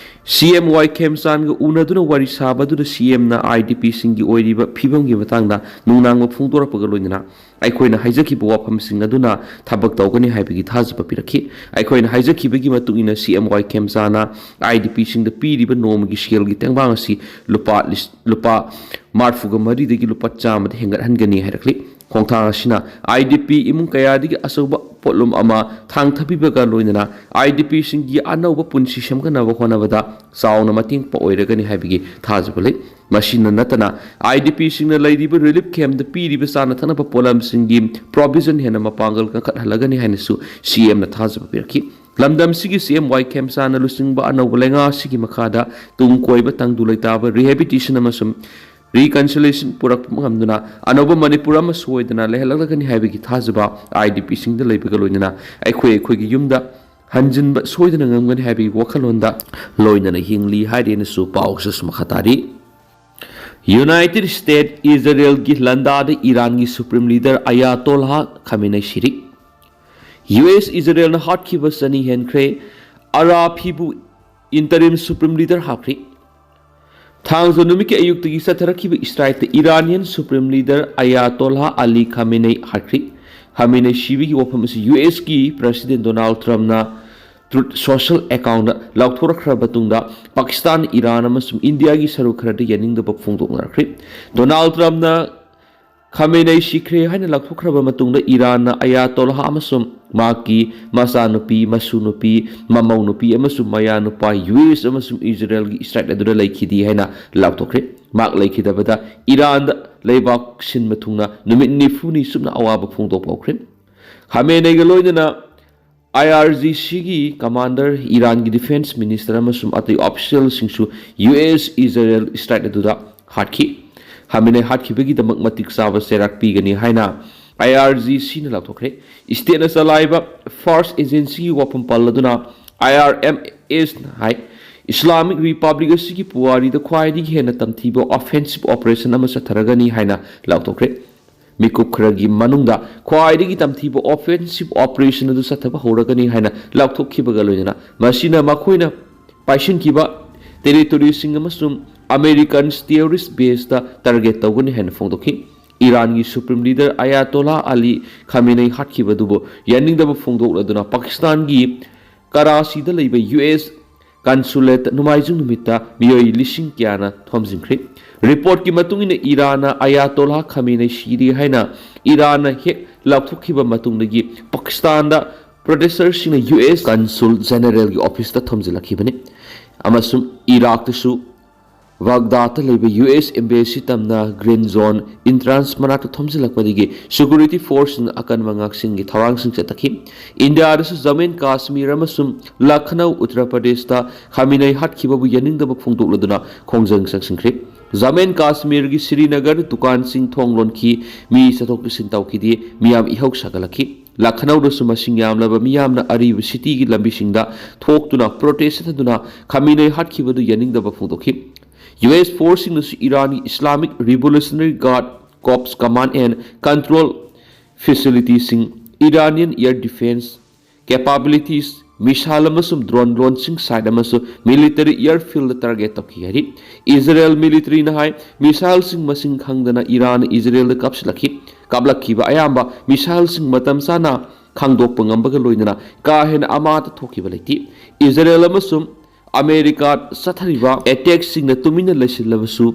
ꯁꯤ ꯑꯦꯝ ꯋꯥꯏ ꯈꯦꯝꯆꯥꯟꯒ ꯎꯅꯗꯨꯅ ꯋꯥꯔꯤ ꯁꯥꯕꯗꯨꯗ ꯁꯤ ꯑꯦꯝꯅ ꯑꯥꯏ ꯗꯤ ꯄꯤꯁꯤꯡꯒꯤ ꯑꯣꯏꯔꯤꯕ ꯐꯤꯕꯝꯒꯤ ꯃꯇꯥꯡꯗ ꯅꯨꯡꯅꯥꯡꯕ ꯐꯣꯡꯗꯣꯔꯛꯄꯒ ꯂꯣꯏꯅꯅ ꯑꯩꯈꯣꯏꯅ ꯍꯥꯏꯖꯈꯤꯕ ꯋꯥꯐꯝꯁꯤꯡ ꯑꯗꯨꯅ ꯊꯕꯛ ꯇꯧꯒꯅꯤ ꯍꯥꯏꯕꯒꯤ ꯊꯥꯖꯕ ꯄꯤꯔꯛꯈꯤ꯫ ꯑꯩꯈꯣꯏꯅ ꯍꯥꯏꯖꯈꯤꯕꯒꯤ ꯃꯇꯨꯡ ꯏꯟꯅ ꯁꯤ ꯑꯦꯝ ꯋꯥꯏ ꯈꯦꯝꯆꯥꯟꯅ ꯑꯥꯏ ꯗꯤ ꯄꯤꯁꯤꯡꯗ ꯄꯤꯔꯤꯕ ꯅꯣꯡꯃꯒꯤ ꯁꯦꯜꯒꯤ ꯇꯦꯡꯕꯥꯡ ꯑꯁꯤ ꯂꯨꯄꯥ ꯂꯤꯁ-, ꯂꯨꯄꯥ ꯃꯔꯤꯐꯨꯒ ꯃꯔꯤꯗꯒꯤ ꯂꯨꯄꯥ ꯆꯥꯝꯃꯗ ꯍꯦꯟꯒꯠꯍꯟꯒꯅꯤ ꯍꯥꯏꯔꯛꯂꯤ꯫ ꯈꯣꯡꯊꯥꯡ ꯑꯁꯤꯅ ꯑꯥꯏ ꯗꯤ ꯄꯤ ꯏꯃꯨꯡ ꯀꯌꯥꯗꯒꯤ ꯑꯆꯧꯕ ꯄꯣꯠꯂꯨꯝ ꯑꯃ ꯊꯥꯡꯊꯕꯤꯕꯒ ꯂꯣꯏꯅꯅ ꯑꯥꯏ ꯗꯤ ꯄꯤꯁꯤꯡꯒꯤ ꯑꯅꯧꯕ ꯄꯨꯟꯁꯤ ꯁꯦꯝꯒꯠꯅꯕ ꯍꯣꯠꯅꯕꯗ ꯆꯥꯎꯅ ꯃꯇꯦꯡ ꯑꯣꯏꯔꯒꯅꯤ ꯍꯥꯏꯕꯒꯤ ꯊꯥꯖꯕ ꯂꯩ꯫ ꯃꯁꯤꯅ ꯅꯠꯇꯅ, ꯑꯥꯏ ꯗꯤ ꯄꯤꯁꯤꯡꯅ ꯂꯩꯔꯤꯕ ꯔꯤꯂꯤꯐ ꯀꯦꯝꯞꯇ ꯄꯤꯔꯤꯕ ꯆꯥꯅ ꯊꯛꯅꯕ ꯄꯣꯠꯂꯝꯁꯤꯡꯒꯤ ꯄ꯭ꯔꯣꯚꯤꯖꯟ ꯍꯦꯟꯅ ꯃꯄꯥꯡꯒꯜ ꯀꯟꯈꯠꯍꯜꯂꯒꯅꯤ ꯍꯥꯏꯅꯁꯨ ꯁꯤ ꯑꯦꯝꯅ ꯊꯥꯖꯕ ꯄꯤꯔꯛꯈꯤ꯫ ꯂꯝꯗꯝꯁꯤꯒꯤ ꯁꯤ ꯑꯦꯝ ꯋꯥꯏ ꯈꯦꯝꯆꯥꯟꯅ ꯂꯨꯆꯤꯡꯕ ꯑꯅꯧꯕ ꯂꯩꯉꯥꯛ ꯑꯁꯤꯒꯤ ꯃꯈꯥꯗ ꯇꯨꯡ ꯀꯣꯏꯕ, ꯇꯪꯗꯨ ꯂꯩꯇꯥꯕ, ꯔꯤꯍꯦꯕꯤꯂꯤꯇꯦꯁꯟ ꯑꯃꯁꯨꯡ ꯔꯤꯀꯟꯁꯤꯂꯤꯌꯦꯁꯟ ꯄꯨꯔꯛꯄ ꯉꯝꯗꯨꯅ ꯑꯅꯧꯕ ꯃꯅꯤꯄꯨꯔ ꯑꯃ ꯁꯣꯏꯗꯅ ꯂꯩꯍꯜꯂꯛꯂꯒꯅꯤ ꯍꯥꯏꯕꯒꯤ ꯊꯥꯖꯕ ꯑꯥꯏ ꯗꯤ ꯄꯤꯁꯤꯡꯗ ꯂꯩꯕꯒ ꯂꯣꯏꯅꯅ ꯑꯩꯈꯣꯏ ꯑꯩꯈꯣꯏꯒꯤ ꯌꯨꯝꯗ ꯍꯟꯖꯤꯟꯕ ꯁꯣꯏꯗꯅ ꯉꯝꯒꯅꯤ ꯍꯥꯏꯕꯒꯤ ꯋꯥꯈꯜꯂꯣꯟꯗ ꯂꯣꯏꯅꯅ ꯍꯤꯡꯂꯤ ꯍꯥꯏꯔꯦꯅꯁꯨ ꯄꯥꯎꯁꯤꯁꯨ ꯃꯈꯥ ꯇꯥꯔꯤ꯫ ꯌꯨꯅꯥꯏꯇꯦꯗ ꯁ꯭ꯇꯦꯠ ꯏꯖꯔꯦꯜꯒꯤ ꯂꯟꯗꯥꯗ ꯏꯔꯥꯟꯒꯤ ꯁꯨꯄ꯭ꯔꯤꯝ ꯂꯤꯗꯔ ꯑꯌꯥꯇꯣꯜꯍꯥ ꯈꯥꯃꯦꯅꯩ ꯁꯤꯔꯤ꯫ ꯌꯨ ꯑꯦꯁ ꯏꯖꯔꯦꯜꯅ ꯍꯥꯠꯈꯤꯕ ꯆꯅꯤ ꯍꯦꯟꯈ꯭ꯔꯦ꯫ ꯑꯔꯥꯐꯤꯕꯨ ꯏꯟꯇꯔꯤꯝ ꯁꯨꯄ꯭ꯔꯤꯝ ꯂꯤꯗꯔ ꯍꯥꯞꯈ꯭ꯔꯦ꯫ ꯊꯥꯡꯖ ꯅꯨꯃꯤꯠꯀꯤ ꯑꯌꯨꯛꯇꯒꯤ ꯆꯠꯊꯔꯛꯈꯤꯕ ꯏꯁꯇ꯭ꯔꯥꯏꯛꯇ ꯏꯔꯥꯅꯤꯌꯟ ꯁꯨꯄ꯭ꯔꯤꯝ ꯂꯤꯗꯔ ꯑꯌꯥꯇꯣꯜꯍꯥ ꯑꯂꯤ ꯈꯥꯃꯦꯅꯩ ꯍꯥꯠꯈ꯭ꯔꯦ꯫ ꯈꯥꯃꯦꯅꯩ ꯁꯤꯕꯒꯤ ꯋꯥꯐꯝ ꯑꯁꯤ ꯌꯨ ꯑꯦꯁꯀꯤ ꯄ꯭ꯔꯁꯤꯗꯦꯟ ꯗꯣꯅꯥꯜꯗ ꯇ꯭ꯔꯝꯞꯅ ꯇ꯭ꯔꯨꯠ ꯁꯣꯁꯦꯜ ꯑꯦꯀꯥꯎꯟꯗ ꯂꯥꯎꯊꯣꯔꯛꯈ꯭ꯔꯕ ꯃꯇꯨꯡꯗ ꯄꯥꯀꯤꯁꯇꯥꯟ, ꯏꯔꯥꯟ ꯑꯃꯁꯨꯡ ꯏꯟꯗꯤꯌꯥꯒꯤ ꯁꯔꯨꯛ ꯈꯔꯗ ꯌꯥꯅꯤꯡꯗꯕ ꯐꯣꯡꯗꯣꯛꯅꯔꯛꯈ꯭ꯔꯦ꯫ ꯗꯣꯅꯥꯜꯗ ꯇ꯭ꯔꯝꯞꯅ ꯈꯥꯃꯦꯅꯩ ꯁꯤꯈ꯭ꯔꯦ ꯍꯥꯏꯅ ꯂꯥꯎꯊꯣꯛꯈ꯭ꯔꯕ ꯃꯇꯨꯡꯗ ꯏꯔꯥꯟꯅ ꯑꯌꯥꯇꯣꯜꯍꯥ ꯑꯃꯁꯨꯡ ꯃꯍꯥꯛꯀꯤ ꯃꯆꯥꯅꯨꯄꯤ, ꯃꯁꯨ ꯅꯨꯄꯤ, ꯃꯃꯧ ꯅꯨꯄꯤ ꯑꯃꯁꯨꯡ ꯃꯌꯥ ꯅꯨꯄꯥ ꯌꯨ ꯑꯦꯁ ꯑꯃꯁꯨꯡ ꯏꯖꯔꯦꯜꯒꯤ ꯏꯁꯇ꯭ꯔꯥꯏꯛ ꯑꯗꯨꯗ ꯂꯩꯈꯤꯗꯦ ꯍꯥꯏꯅ ꯂꯥꯎꯊꯣꯛꯈ꯭ꯔꯦ꯫ ꯃꯍꯥꯛ ꯂꯩꯈꯤꯗꯕꯗ ꯏꯔꯥꯟꯗ ꯂꯩꯕꯥꯛ ꯁꯤꯟꯕ ꯊꯨꯡꯅ ꯅꯨꯃꯤꯠ ꯅꯤꯐꯨꯅꯤ ꯆꯨꯞꯅ ꯑꯋꯥꯕ ꯐꯣꯡꯗꯣꯛꯄ ꯍꯧꯈ꯭ꯔꯦ꯫ ꯈꯥꯃꯦꯅꯩꯒ ꯂꯣꯏꯅꯅ ꯑꯥꯏ ꯑꯥꯔ ꯖꯤ ꯁꯤꯒꯤ ꯀꯃꯥꯟꯗꯔ, ꯏꯔꯥꯟꯒꯤ ꯗꯤꯐꯦꯟꯁ ꯃꯤꯅꯤꯁꯇꯔ ꯑꯃꯁꯨꯡ ꯑꯇꯩ ꯑꯣꯐꯤꯁꯤꯌꯦꯜꯁꯤꯡꯁꯨ ꯌꯨ ꯑꯦꯁ ꯏꯖꯔꯦꯜ ꯏꯁꯇ꯭ꯔꯥꯏꯛ ꯑꯗꯨꯗ ꯍꯥꯠꯈꯤ꯫ ꯈꯥꯃꯦꯅꯩ ꯍꯥꯠꯈꯤꯕꯒꯤꯗꯃꯛ ꯃꯇꯤꯛ ꯆꯥꯕ ꯆꯩꯔꯥꯛ ꯄꯤꯒꯅꯤ ꯍꯥꯏꯅ ꯑꯥꯏ ꯑꯥꯔ ꯖꯤ ꯁꯤꯅ ꯂꯥꯎꯊꯣꯛꯈ꯭ꯔꯦ꯫ ꯏꯁꯇꯦꯠꯅ ꯆꯂꯥꯏꯕ ꯐꯥꯔꯁ ꯑꯦꯖꯦꯟꯁꯤꯒꯤ ꯋꯥꯐꯝ ꯄꯜꯂꯗꯨꯅ ꯑꯥꯏ ꯑꯥꯔ ꯑꯦꯝ ꯑꯦꯁꯅ ꯍꯥꯏ, ꯏꯁꯂꯥꯃꯤꯛ ꯔꯤꯄꯕ꯭ꯂꯤꯛ ꯑꯁꯤꯒꯤ ꯄꯨꯋꯥꯔꯤꯗ ꯈ꯭ꯋꯥꯏꯗꯒꯤ ꯍꯦꯟꯅ ꯇꯝꯊꯤꯕ ꯑꯣꯐꯦꯟꯁꯤꯞ ꯑꯣꯄꯔꯦꯁꯟ ꯑꯃ ꯆꯠꯊꯔꯒꯅꯤ ꯍꯥꯏꯅ ꯂꯥꯎꯊꯣꯛꯈ꯭ꯔꯦ꯫ ꯃꯤꯀꯨꯞ ꯈꯔꯒꯤ ꯃꯅꯨꯡꯗ ꯈ꯭ꯋꯥꯏꯗꯒꯤ ꯇꯝꯊꯤꯕ ꯑꯣꯐꯦꯟꯁꯤꯞ ꯑꯣꯄꯔꯦꯁꯟ ꯑꯗꯨ ꯆꯠꯊꯕ ꯍꯧꯔꯒꯅꯤ ꯍꯥꯏꯅ ꯂꯥꯎꯊꯣꯛꯈꯤꯕꯒ ꯂꯣꯏꯅꯅ ꯃꯁꯤꯅ ꯃꯈꯣꯏꯅ ꯄꯥꯏꯁꯤꯟꯈꯤꯕ ꯇꯦꯔꯤꯇꯣꯔꯤꯁꯤꯡ ꯑꯃꯁꯨꯡ ꯑꯃꯦꯔꯤꯀꯟ ꯇꯦꯔꯣꯔꯤꯁ ꯕꯦꯁꯇ ꯇꯥꯔꯒꯦꯠ ꯇꯧꯒꯅꯤ ꯍꯥꯏꯅ ꯐꯣꯡꯗꯣꯛꯈꯤ꯫ ꯏꯔꯥꯟꯒꯤ ꯁꯨꯄ꯭ꯔꯤꯝ ꯂꯤꯗꯔ ꯑꯌꯥꯇꯣꯂꯥ ꯑꯂꯤ ꯈꯥꯃꯦꯅꯩ ꯍꯥꯠꯈꯤꯕꯗꯨꯕꯨ ꯌꯥꯅꯤꯡꯗꯕ ꯐꯣꯡꯗꯣꯛꯂꯗꯨꯅ ꯄꯥꯀꯤꯁꯇꯥꯟꯒꯤ ꯀꯔꯥꯆꯤꯗ ꯂꯩꯕ ꯌꯨ ꯑꯦꯁ ꯀꯟꯁꯨꯂꯦꯠꯇ ꯅꯣꯡꯃꯥꯏꯖꯤꯡ ꯅꯨꯃꯤꯠꯇ ꯃꯤꯑꯣꯏ ꯂꯤꯁꯤꯡ ꯀꯌꯥꯅ ꯊꯣꯝꯖꯤꯟꯈ꯭ꯔꯦ꯫ ꯔꯤꯄꯣꯔꯠꯀꯤ ꯃꯇꯨꯡ ꯏꯟꯅ ꯏꯔꯥꯟꯅ ꯑꯌꯥꯇꯣꯂꯥ ꯈꯥꯃꯦꯅꯩ ꯁꯤꯔꯦ ꯍꯥꯏꯅ ꯏꯔꯥꯟꯅ ꯍꯦꯛ ꯂꯥꯎꯊꯣꯛꯈꯤꯕ ꯃꯇꯨꯡꯗꯒꯤ ꯄꯥꯀꯤꯁꯇꯥꯟꯗ ꯄ꯭ꯔꯣꯇꯦꯁꯇꯔꯁꯤꯡꯅ ꯌꯨ ꯑꯦꯁ ꯀꯟꯁꯨꯜ ꯖꯦꯅꯔꯦꯜꯒꯤ ꯑꯣꯐꯤꯁꯇ ꯊꯣꯝꯖꯤꯜꯂꯛꯈꯤꯕꯅꯤ ꯑꯃꯁꯨꯡ ꯏꯔꯥꯛꯇꯁꯨ ꯕꯒꯗꯥꯗꯇ ꯂꯩꯕ ꯌꯨ ꯑꯦꯁ ꯑꯦꯝꯕꯦꯁꯤ ꯇꯝꯅ ꯒ꯭ꯔꯤꯟ ꯖꯣꯟ ꯏꯟꯇ꯭ꯔꯥꯟꯁ ꯃꯅꯥꯛꯇ ꯊꯣꯝꯖꯤꯜꯂꯛꯄꯗꯒꯤ ꯁꯦꯀ꯭ꯌꯨꯔꯤꯇꯤ ꯐꯣꯔꯁꯁꯤꯡꯅ ꯑꯀꯟꯕ ꯉꯥꯛꯁꯤꯡꯒꯤ ꯊꯧꯔꯥꯡꯁꯤꯡ ꯆꯠꯊꯈꯤ꯫ ꯏꯟꯗꯤꯌꯥꯗꯁꯨ ꯖꯃꯨ ꯑꯦꯟ ꯀꯥꯁꯃꯤꯔ ꯑꯃꯁꯨꯡ ꯂꯈꯅꯧ, ꯎꯠꯇꯔ ꯄ꯭ꯔꯗꯦꯁꯇ ꯈꯥꯃꯤꯅꯩ ꯍꯥꯠꯈꯤꯕꯕꯨ ꯌꯥꯅꯤꯡꯗꯕ ꯐꯣꯡꯗꯣꯛꯂꯗꯨꯅ ꯈꯣꯡꯖꯪ ꯆꯪꯁꯤꯟꯈ꯭ꯔꯦ꯫ ꯖꯃꯨ ꯑꯦꯟ ꯀꯥꯁꯃꯤꯔꯒꯤ ꯁ꯭ꯔꯤꯅꯒꯔ ꯗꯨꯀꯥꯟꯁꯤꯡ ꯊꯣꯡ ꯂꯣꯟꯈꯤ, ꯃꯤ ꯆꯠꯊꯣꯛ ꯆꯠꯁꯤꯟ ꯇꯧꯈꯤꯗꯦ, ꯃꯤꯌꯥꯝ ꯏꯍꯧ ꯁꯥꯒꯠꯂꯛꯈꯤ꯫ ꯂꯈꯅꯧꯗꯁꯨ ꯃꯁꯤꯡ ꯌꯥꯝꯂꯕ ꯃꯤꯌꯥꯝꯅ ꯑꯔꯤꯕ ꯁꯤꯇꯤꯒꯤ ꯂꯝꯕꯤꯁꯤꯡꯗ ꯊꯣꯛꯇꯨꯅ ꯄ꯭ꯔꯣꯇꯦꯁ ꯆꯠꯊꯗꯨꯅ ꯈꯥꯃꯤꯅꯩ ꯍꯥꯠꯈꯤꯕꯗꯨ ꯌꯥꯅꯤꯡꯗꯕ ꯐꯣꯡꯗꯣꯛꯈꯤ꯫ ꯌꯨ ꯑꯦꯁ ꯐꯣꯔꯁꯁꯤꯡꯅꯁꯨ ꯏꯔꯥꯟꯒꯤ Islamic Revolutionary Guard Corps command and control ꯐꯦꯁꯤꯂꯤꯇꯤꯁꯤꯡ, Iranian air defence capabilities, missile ꯑꯃꯁꯨꯡ ꯗ꯭ꯔꯣꯟ ꯂꯣꯟꯁꯤꯡ ꯁꯥꯏꯠ ꯑꯃꯁꯨꯡ ꯃꯤꯂꯤꯇꯔꯤ ꯑꯦꯌꯔꯐꯤꯜꯗ ꯇꯥꯔꯒꯦꯠ ꯇꯧꯈꯤ ꯍꯥꯏꯔꯤ꯫ ꯏꯖꯔꯦꯜ ꯃꯤꯂꯤꯇꯔꯤꯅ ꯍꯥꯏ, ꯃꯤꯁꯥꯏꯜꯁꯤꯡ ꯃꯁꯤꯡ ꯈꯪꯗꯅ ꯏꯔꯥꯟꯅ ꯏꯖꯔꯦꯜꯗ ꯀꯥꯞꯁꯤꯜꯂꯛꯈꯤ꯫ ꯀꯥꯞꯂꯛꯈꯤꯕ ꯑꯌꯥꯝꯕ ꯃꯤꯁꯥꯏꯜꯁꯤꯡ ꯃꯇꯝ ꯆꯥꯅ ꯈꯪꯗꯣꯛꯄ ꯉꯝꯕꯒ ꯂꯣꯏꯅꯅ ꯀꯥ ꯍꯦꯟꯅ ꯑꯃꯥꯡꯕ ꯊꯣꯛꯈꯤꯕ ꯂꯩꯇꯦ꯫ ꯏꯖꯔꯦꯜ ꯑꯃꯁꯨꯡ ꯑꯃꯦꯔꯤꯀꯥ ꯆꯠꯊꯔꯤꯕ ꯑꯦꯇꯦꯛꯁꯤꯡꯅ ꯇꯨꯃꯤꯟꯅ ꯂꯩꯁꯤꯜꯂꯕꯁꯨ,